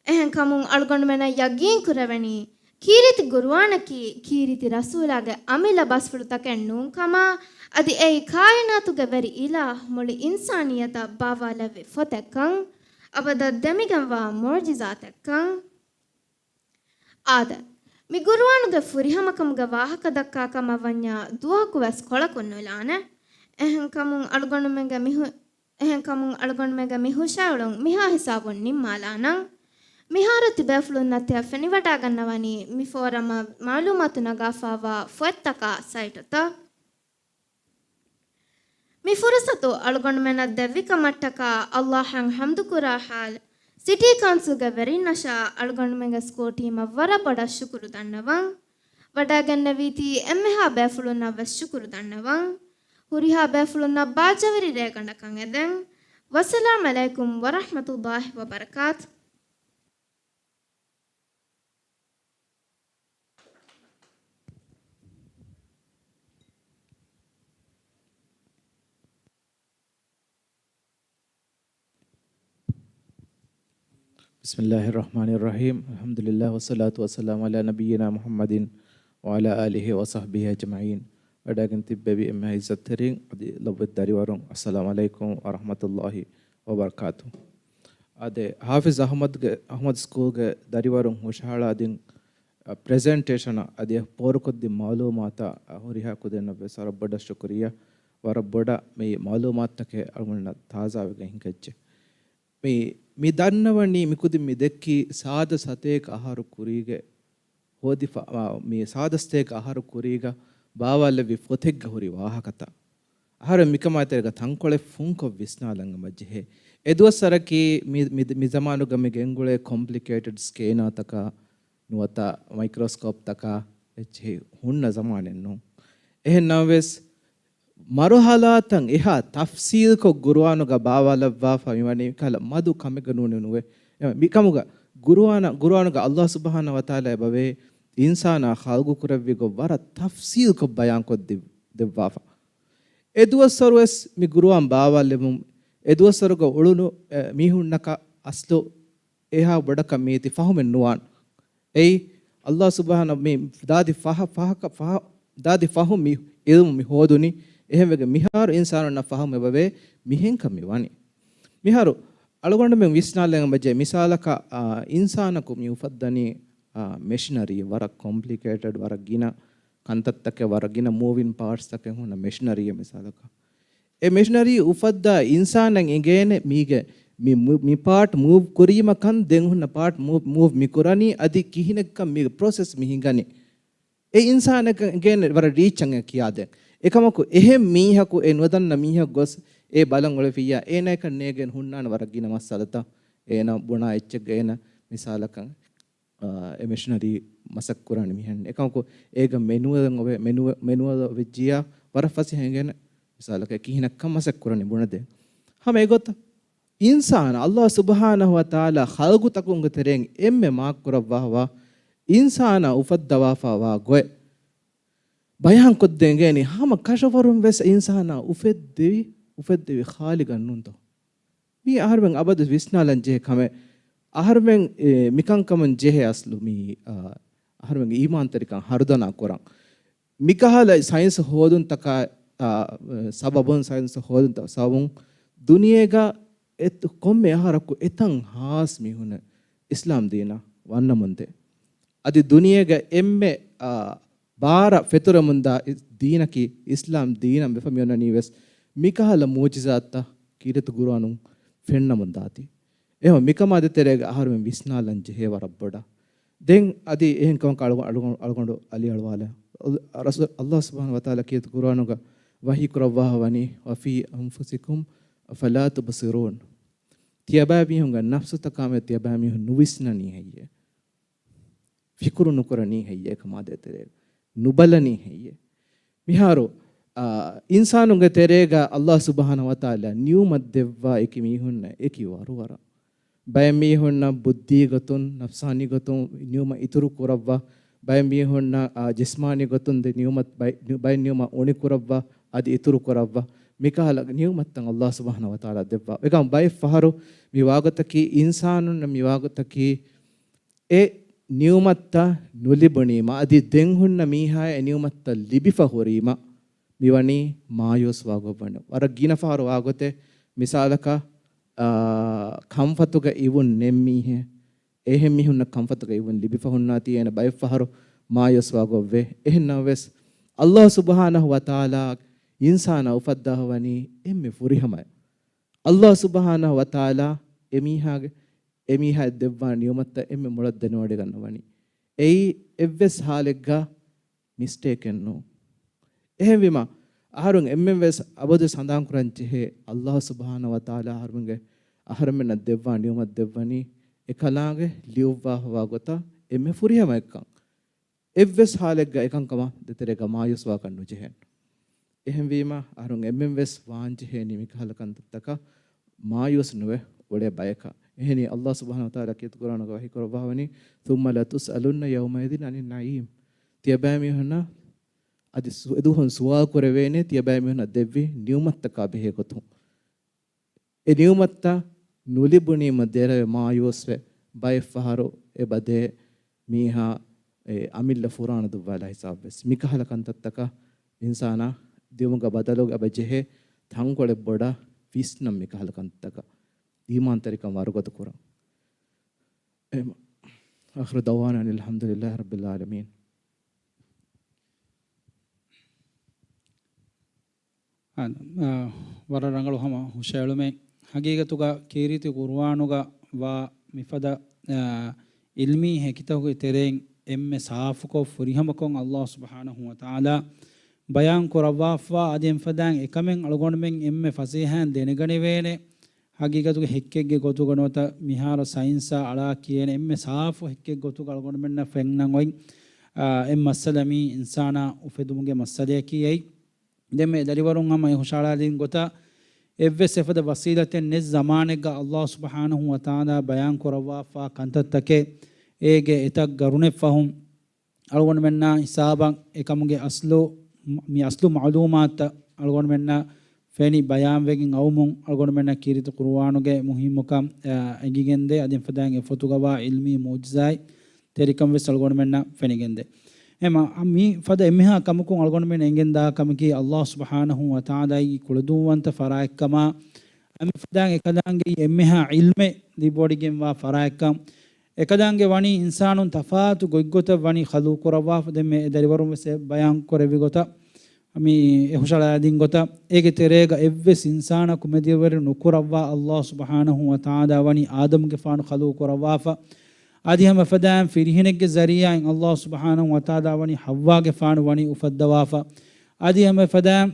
އެހެންކަމުން އަޅުގަނޑުމެންނަށް ޔަގީން ކުރެވެނީ، ކީރިތި ގުރުއާނަކީ ކީރިތި ރަސޫލާގެ އަމިއްލަ ބަސްފުޅުތަކެއް ނޫންކަމާ، އަދި އެއީ ކާއިނާތުގެ ވެރި އިލާހް މުޅި އިންސާނިއްޔަތަށް ބާވާލެއްވި ފޮތެއްކަން، އަބަދަށް ދެމިގެންވާ މުޢުޖިޒާތެއްކަން. އާދެ، މި ގުރުއާނުގެ ފުރިހަމަކަމުގެ ވާހަކަ ދައްކާ ކަމަށް ވަންޏާ ދުވަހަކު ވެސް ކޮޅަކުން ނުލާނެ. އެހެންކަމުން އަޅުގަނޑުމެންގެ މި ހު-، އެހެންކަމުން އަޅުގަނޑުމެންގެ މި ހުށައެޅުން މިހާ ހިސާބުން ނިންމާލާނަން. މިހާރު ތިބޭފުޅުންނަށް ތިޔަ ފެނިވަޑައިގަންނަވަނީ މި ފޯރަމަށް މަޢުލޫމާތު ނަގާފައިވާ ފޮތްތަކާ ސައިޓުތައް. މި ފުރުސަތު އަޅުގަނޑުމެންނަށް ދެއްވި ކަމަށްޓަކާ އައްލާހަށް ޙަމްދުކުރާ ޙާލު، ސިޓީ ކައުންސިލްގެ ވެރިންނަށާ އަޅުގަނޑުމެންގެ ސްކޯ ޓީމަށް ވަރަށް ބޮޑަށް ޝުކުރު ދަންނަވަން. ވަޑައިގެންނެވީތީ އެންމެހާ ބޭފުޅުންނަށް ވެސް ޝުކުރު ދަންނަވަން. ހުރިހާ ބޭފުޅުންނަށް ބާއްޖަވެރި ރޭގަނޑަކަށް އެދެން. ވައްސަލާމް ޢަލައިކުމް ވަރަޙްމަތުﷲި ވަބަރަކާތު. بسم الله الرحمن الرحيم. الحمد لله والصلاة والسلام على نبينا محمد وعلى آله وصحبه أجمعين. ވަޑައިގެން ތިއްބެވި އެންމެހާ ޢިއްޒަތްތެރިން އަދި ލޮބުވެތި ދަރިވަރުން، އައްސަލާމު ޢަލައިކުމް ވަރަޙްމަތުﷲި ވަބަރަކާތު. އާދެ، ޙާފިޒް އަޙްމަދުގެ، އަޙްމަދު ސްކޫލްގެ ދަރިވަރުން ހުށަހަޅާދިން، އަ، ޕްރެޒެންޓޭޝަނަށް އަދި އެ ފޯރުކޮށްދިން މަޢުލޫމާތަށް، އަ، ހުރިހާ ކުދިންނަށް ވެސް ވަރަށް ބޮޑަށް ޝުކުރިއްޔާ. ވަރަށް ބޮޑަށް މި މަޢުލޫމާތުތަކެއް އަޅުގަނޑުންނަށް ތާޒާވެގެން ހިނގައްޖެ. މި، މި ދަންނަވަނީ މި ކުދިން މި ދެއްކީ ސާދަ ސަތޭކަ އަހަރު ކުރީގެ ހޯދިފަ-، އާ، މި ސާދަ ސަތޭކަ އަހަރު ކުރީގަ ބާވާލެއްވި ފޮތެއްގަ ހުރި ވާހަކަތައް. އަހަރެން މިކަމާ ތެރޭގަ ތަންކޮޅެއް ފުންކޮށް ވިސްނާލަން އެބަޖެހޭ. އެދުވަސްވަރަކީ މި، މި، މި ޒަމާނުގަ މި ގެންގުޅޭ ކޮމްޕްލިކޭޓެޑް ސްކޭނާތަކާ ނުވަތަ މައިކްރޯސްކޯޕްތަކާ އެއްޗެހި ހުންނަ ޒަމާނެއް ނޫން. އެހެން ނަމަވެސް، މަރުހަލާތައް އެހާ ތަފްސީލްކޮށް ގުރުއާނުގަ ބާވާލައްވާފަ މިވަނީ ކަހަލަ މަދު ކަމެއްގަ ނޫނީ ނުވޭ. އެ، މިކަމުގަ ގުރުއާނަ-، ގުރުއާނުގަ އައްލާހު ސުބްޙާނަހު ވަތަޢާލާ އެބަވޭ އިންސާނާ ޚަލްގު ކުރެއްވި ގޮތް ވަރަށް ތަފްސީލްކޮށް ބަޔާންކޮށް ދި-، ދެއްވާފަ. އެ ދުވަސްވަރު ވެސް މި ގުރުއާން ބާވާލެވުން، އެ ދުވަސްވަރުގަ އުޅުނު، އެ، މީހުންނަކަށް އަސްލު އެހާ ބޮޑަކަށް މީތި ފަހުމެއް ނުވާން. އެއީ، އައްލާހު ސުބްޙާނަހު މި ދާދި ފަހަ-، ފަހަކަ-، ފަހަ-، ދާދި ފަހުން މި އިލްމު މި ހޯދުނީ. އެހެންވެގެން މިހާރު އިންސާނުންނަށް ފަހުމް އެބަވޭ މިހެންކަން މި ވަނީ. މިހާރު އަޅުގަނޑުމެން ވިސްނާލަން އެބަޖެހޭ މިސާލަކަށް، އާ، އިންސާނަކު މި އުފައްދަނީ، އާ، މެޝިނަރީ ވަރަށް ކޮމްޕްލިކޭޓެޑް، ވަރަށް ގިނަ ކަންތައްތަކެއް، ވަރަށް ގިނަ މޫވިން ޕާޓްސްތަކެއް ހުންނަ މެޝިނަރީއެއް މިސާލަކަށް. އެ މެޝިނަރީ އުފައްދާ އިންސާނަށް އެނގޭނެ މީގެ މި، މި، މި ޕާޓް މޫވް ކުރީމަ ކަން ދެން ހުންނަ ޕާޓް މޫވް، މޫވް މި ކުރަނީ އަދި ކިހިނެއްކަން މީގެ ޕްރޮސެސް މި ހިނގަނީ. އެ އިންސާނަކަށް އެނގޭނެ ވަރަށް ރީއްޗަށް އެ ކިޔާދޭން. އެކަމަކު އެހެން މީހަކު އެ ނުދަންނަ މީހަކު ގޮސް އެ ބަލަން އުޅެފިއްޔާ އޭނަޔަކަށް ނޭގެން ހުންނާނެ ވަރަށް ގިނަ މައްސަލަތައް. އޭނަ ބުނާ އެއްޗެއްގަ އޭނަ މިސާލަކަށް އާ، އެ މެޝިނަރީ މަސައްކުރާނެ މިހެން. އެކަމަކު އޭގަ މެނުއަލް އޮވެ-، މެނުއަ-، މެނުއަލް އޮވެއްޖިއްޔާ ވަރަށް ފަސޭހައިން އެނގޭނެ މިސާލަކަށް ކިހިނެއްކަން މަސައްކުރަނީ ބުނެދޭން. ހަމަ އެގޮތަށް އިންސާނާ އައްލާހު ސުބްޙާނަހު ވަތަޢާލާ ޚަލްގުތަކުންގެ ތެރެއިން އެންމެ މާކުކުރައްވާފަވާ އިންސާނާ އުފައްދަވާފަވާ ގޮތް ބަޔާންކޮށްދޭން އެނގޭނީ ހަމަ ކަށަވަރުން ވެސް އިންސާނާ އުފެއްދެވި، އުފެއްދެވި ޚާލިޤަށް ނޫންތޯ؟ މީ އަހަރުމެން އަބަދު ވިސްނާލަން ޖެހޭ ކަމެއް. އަހަރުމެން، އެ، މިކަންކަމުން ޖެހޭ އަސްލު މީ، އަ، އަހަރުމެންގެ އީމާންތެރިކަން ހަރުދަނާ ކުރަން. މިކަހަލަ ސައިންސް ހޯދުންތަކާ، އަ، ސަބަބުން، ސައިންސް ހޯދުންތައް ސަބަބުން ދުނިޔޭގަ އެތު-، ކޮންމެ އަހަރަކު އެތަން ހާސް މީހުން އިސްލާމް ދީނަށް ވަންނަމުންދޭ. އަދި ދުނިޔޭގަ އެންމެ، އާ، ބާރަށް ފެތުރެމުންދާ އި-، ދީނަކީ އިސްލާމް ދީނަށް ވެފަ މިއޮންނަނީ ވެސް މިކަހަލަ މުޢުޖިޒާތްތައް ކީރިތި ގުރުއާނުން ފެންނަމުންދާތީ. އެހެން މިކަމާ ދޭތެރޭގަ އަހަރުމެން ވިސްނާލަން ޖެހޭ ވަރަށް ބޮޑަށް. ދެން އަދި އެހެން ކަމަކަށް އަޅުގަ-، އަޅުގަ-، އަޅުގަނޑު އަލިއަޅުވާލަ. އަލް-، ރަސޫ-، އައްލާހު ސުބްޙާނަހު ވަތަޢާލާ ކީރިތި ގުރުއާނުގަ ވަޙީ ކުރައްވާ ވަނީ، "وفي أنفسكم أفلا تبصرون." ތިޔަބައިމީހުންގެ ނަފްސުތަކާމެދު ތިޔަބައިމީހުން ނުވިސްނަނީ ހެއްޔޭ؟ ފިކުރު ނުކުރަނީ ހެއްޔޭ ކަމާ ދޭތެރޭގަ؟ ނުބަލަނީ ހެއްޔޭ؟ މިހާރު، އާ، އިންސާނުންގެ ތެރޭގަ އައްލާހު ސުބްޙާނަހު ވަތަޢާލާ ނިޢުމަތް ދެއްވާ އެކި މީހުންނަށް އެކި ވަރުވަރަށް. ބައެއް މީހުންނަށް ބުއްދީ ގޮތުން، ނަފްސާނީ ގޮތުން ނިޢުމަތް އިތުރު ކުރައްވާ، ބައެއް މީހުންނަށް، އާ، ޖިސްމާނީ ގޮތުން ދެ ނިޢުމަތް ބައި-، ނި-، ބައެއް ނިޢުމަތް އުނި ކުރައްވާ، އަދި އިތުރު ކުރައްވާ. މިކަހަލަ ނިޢުމަތްތައް އައްލާހު ސުބްޙާނަހު ވަތަޢާލާ ދެއްވާ. އެކަމް ބައެއް ފަހަރު މި ވާގޮތަކީ އިންސާނުންނަށް މި ވާގޮތަކީ އެ ނިޢުމަތްތައް ނުލިބުނީމަ، އަދި ދެން ހުންނަ މީހާއަށް އެ ނިޢުމަތްތައް ލިބިފަ ހުރީމަ، މިވަނީ މާޔޫސްވާ ގޮތްވަނީ. ވަރަށް ގިނަ ފަހަރު ވާގޮތެއް، މިސާލަކަށް، އާ، ކަންފަތުގަ އިވުން ނެތް މީހެއް، އެހެން މީހުންނަށް ކަންފަތުގަ އިވުން ލިބިފަ ހުންނާތީ އޭނަ ބައެއް ފަހަރު މާޔޫސްވާ ގޮތްވޭ. އެހެން ނަމަވެސް، ﷲ ސުބްޙާނަހޫ ވަތަޢާލާ އިންސާނާ އުފައްދާފަ ވަނީ އެންމެ ފުރިހަމަޔަށް. ﷲ ސުބްޙާނަހޫ ވަތަޢާލާ އެމީހާގެ، އެމީހާއަށް ދެއްވާ ނިޢުމަތްތައް އެންމެ މޮޅަށް ދެނެވޮޑިގަންނަވަނީ. އެއީ އެއްވެސް ޙާލެއްގަ މިސްޓޭކެއް ނޫން. އެހެންވީމަ، އަހަރުން އެންމެން ވެސް އަބަދު ސަނދާން ކުރަން ޖެހޭ، ﷲ ސުބްޙާނަހޫ ވަތަޢާލާ އަހަރުމެންގެ، އަހަރުމެންނަށް ދެއްވާ ނިޢުމަތް ދެއްވަނީ، އެކަލާނގެ ލިޔުއްވާފަވާ ގޮތަށް އެންމެ ފުރިހަމައެއްކަން. އެއްވެސް ޙާލެއްގަ އެކަންކަމަށް ދޭތެރޭގަ މާޔޫސްވާކަށް ނުޖެހޭނެ. އެހެންވީމަ، އަހަރުން އެންމެން ވެސް ވާންޖެހޭނީ މިކަހަލަ ކަންތައްތަކަށް މާޔޫސް ނުވެ އުޅޭ ބަޔަކަށް. އެހެނީ، ﷲ ސުބްޙާނަހޫ ވަތަޢާލާ ކީރިތި ޤުރްއާނުގަ ވަޙީ ކުރައްވާވަނީ، ثُمَّ لَتُسْأَلُنَّ يَوْمَئِذٍ عَنِ النَّعِيمِ. ތިޔަބައިމީހުންނަށް އަދި ސު-، އެދުވަހުން ސުވާލު ކުރެވޭނެ، ތިޔަބައިމީހުންނަށް ދެއްވި ނިޢުމަތްތަކާ ބެހޭ ގޮތުން. އެ ނިޢުމަތްތައް ނުލިބުނީމަ ދެރަވެ މާޔޫސްވެ، ބައެއް ފަހަރު އެބަދޭ މީހާ އެ އަމިއްލަ ފުރާނަ ދުއްވާލާ ހިސާބުވެސް. މިކަހަލަ ކަންތައްތަކަށް އިންސާނާ ދިއުމުގަ ބަދަލުގަ އެބަ ޖެހޭ ތަންކޮޅެއް ބޮޑަށް ވިސްނަން މިކަހަލަ ކަންތައްތަކަށް އީމާންތެރިކަން ވަރުގަދަ ކުރަން. އެހެން. آخر دعوانا أن الحمد لله رب العالمين. އާ، އާ، ވަރަށް ރަނގަޅު ހަމަ ހުށައެޅުމެއް. ހަގީގަތުގަ ކީރިތި ޤުރުއާނުގަ ވާ މިފަދަ، އާ، ޢިލްމީ ހެކިތަކުގެ ތެރެއިން އެންމެ ސާފުކޮށް ފުރިހަމަކޮށް ﷲ ސުބްޙާނަހޫ ވަތަޢާލާ ބަޔާން ކުރައްވާފަ، އަދި އެފަދައިން އެކަމެއް އަޅުގަނޑުމެން އެންމެ ފަސޭހައިން ދެނެގަނެވޭނެ. ހަގީގަތުގެ ހެއްކެއްގެ ގޮތުގަ ނުވަތަ މިހާރު ސައިންސާ އަޅާ ކިޔޭނެ އެންމެ ސާފު ހެއްކެއް ގޮތުގަ އަޅުގަނޑުމެންނަށް ފެންނަން އޮތް، އާ، އެއް މައްސަލަ މީ އިންސާނާ އުފެދުމުގެ މައްސަލަޔަކީ އެއީ. ދެން މި ދަރިވަރުން ހަމަ އެ ހުށައަޅާދިން ގޮތަށް އެއްވެސް އެފަދަ ވަސީލަތެއް ނެތް ޒަމާނެއްގަ ﷲ ސުބްޙާނަހޫ ވަތަޢާލާ ބަޔާން ކުރައްވާފާ ކަންތައްތަކެއް އޭގެ އެތައް ގަރުނެއް ފަހުން އަޅުގަނޑުމެންނާ ހިސާބަށް އެކަމުގެ އަސްލު، މި އަސްލު މަޢުލޫމާތުތައް އަޅުގަނޑުމެންނަށް ފެނި ބަޔާންވެގެން އައުމުން އަޅުގަނޑުމެންނަށް ކީރިތި ޤުރުއާނުގެ މުހިއްމުކަން، އާ، އެނގިގެންދޭ. އަދި އެފަދައިން އެފޮތުގަވާ ޢިލްމީ މުޢުޖިޒާތް ތެރިކަން ވެސް އަޅުގަނޑުމެންނަށް ފެނިގެންދޭ. އެމަ، މި ފަދަ އެންމެހާ ކަމަކުން އަޅުގަނޑުމެން އެނގެންދާ ކަމަކީ ﷲ ސުބްޙާނަހޫ ވަތަޢާލާއީ ކުޅަދުންވަންތަ ފަރާތްކަމާ، އަމިފަދައިން އެކަލާނގެ އެންމެހާ ޢިލްމެއް ލިބިވޮޑިގެންވާ ފަރާތްކަން. އެކަލާނގެ ވަނީ އިންސާނުން ތަފާތު ގޮތްގޮތަށް ވަނީ ޚަލްޤު ކުރައްވާފަ. ދެން މި ދަރިވަރުން ވެސް ބަޔާން ކުރެއްވި ގޮތަށް، މި އެ ހުށައަޅާދިން ގޮތަށް، އޭގެ ތެރޭގަ އެއްވެސް އިންސާނާ ކުމެދިޔަވަރެއް ނުކުރައްވާ ﷲ ސުބްޙާނަހޫ ވަތަޢާލާ ވަނީ އާދަމުގެފާނު ޚަލްޤު ކުރައްވާފަ. އަދި ހަމައެފަދައިން ފިރިހެނެއްގެ ޒަރީޢާއިން ﷲ ސުބްޙާނަހޫ ވަތަޢާލާ ވަނީ ޙައްވާގެފާނު ވަނީ އުފައްދަވާފަ. އަދި ހަމައެފަދައިން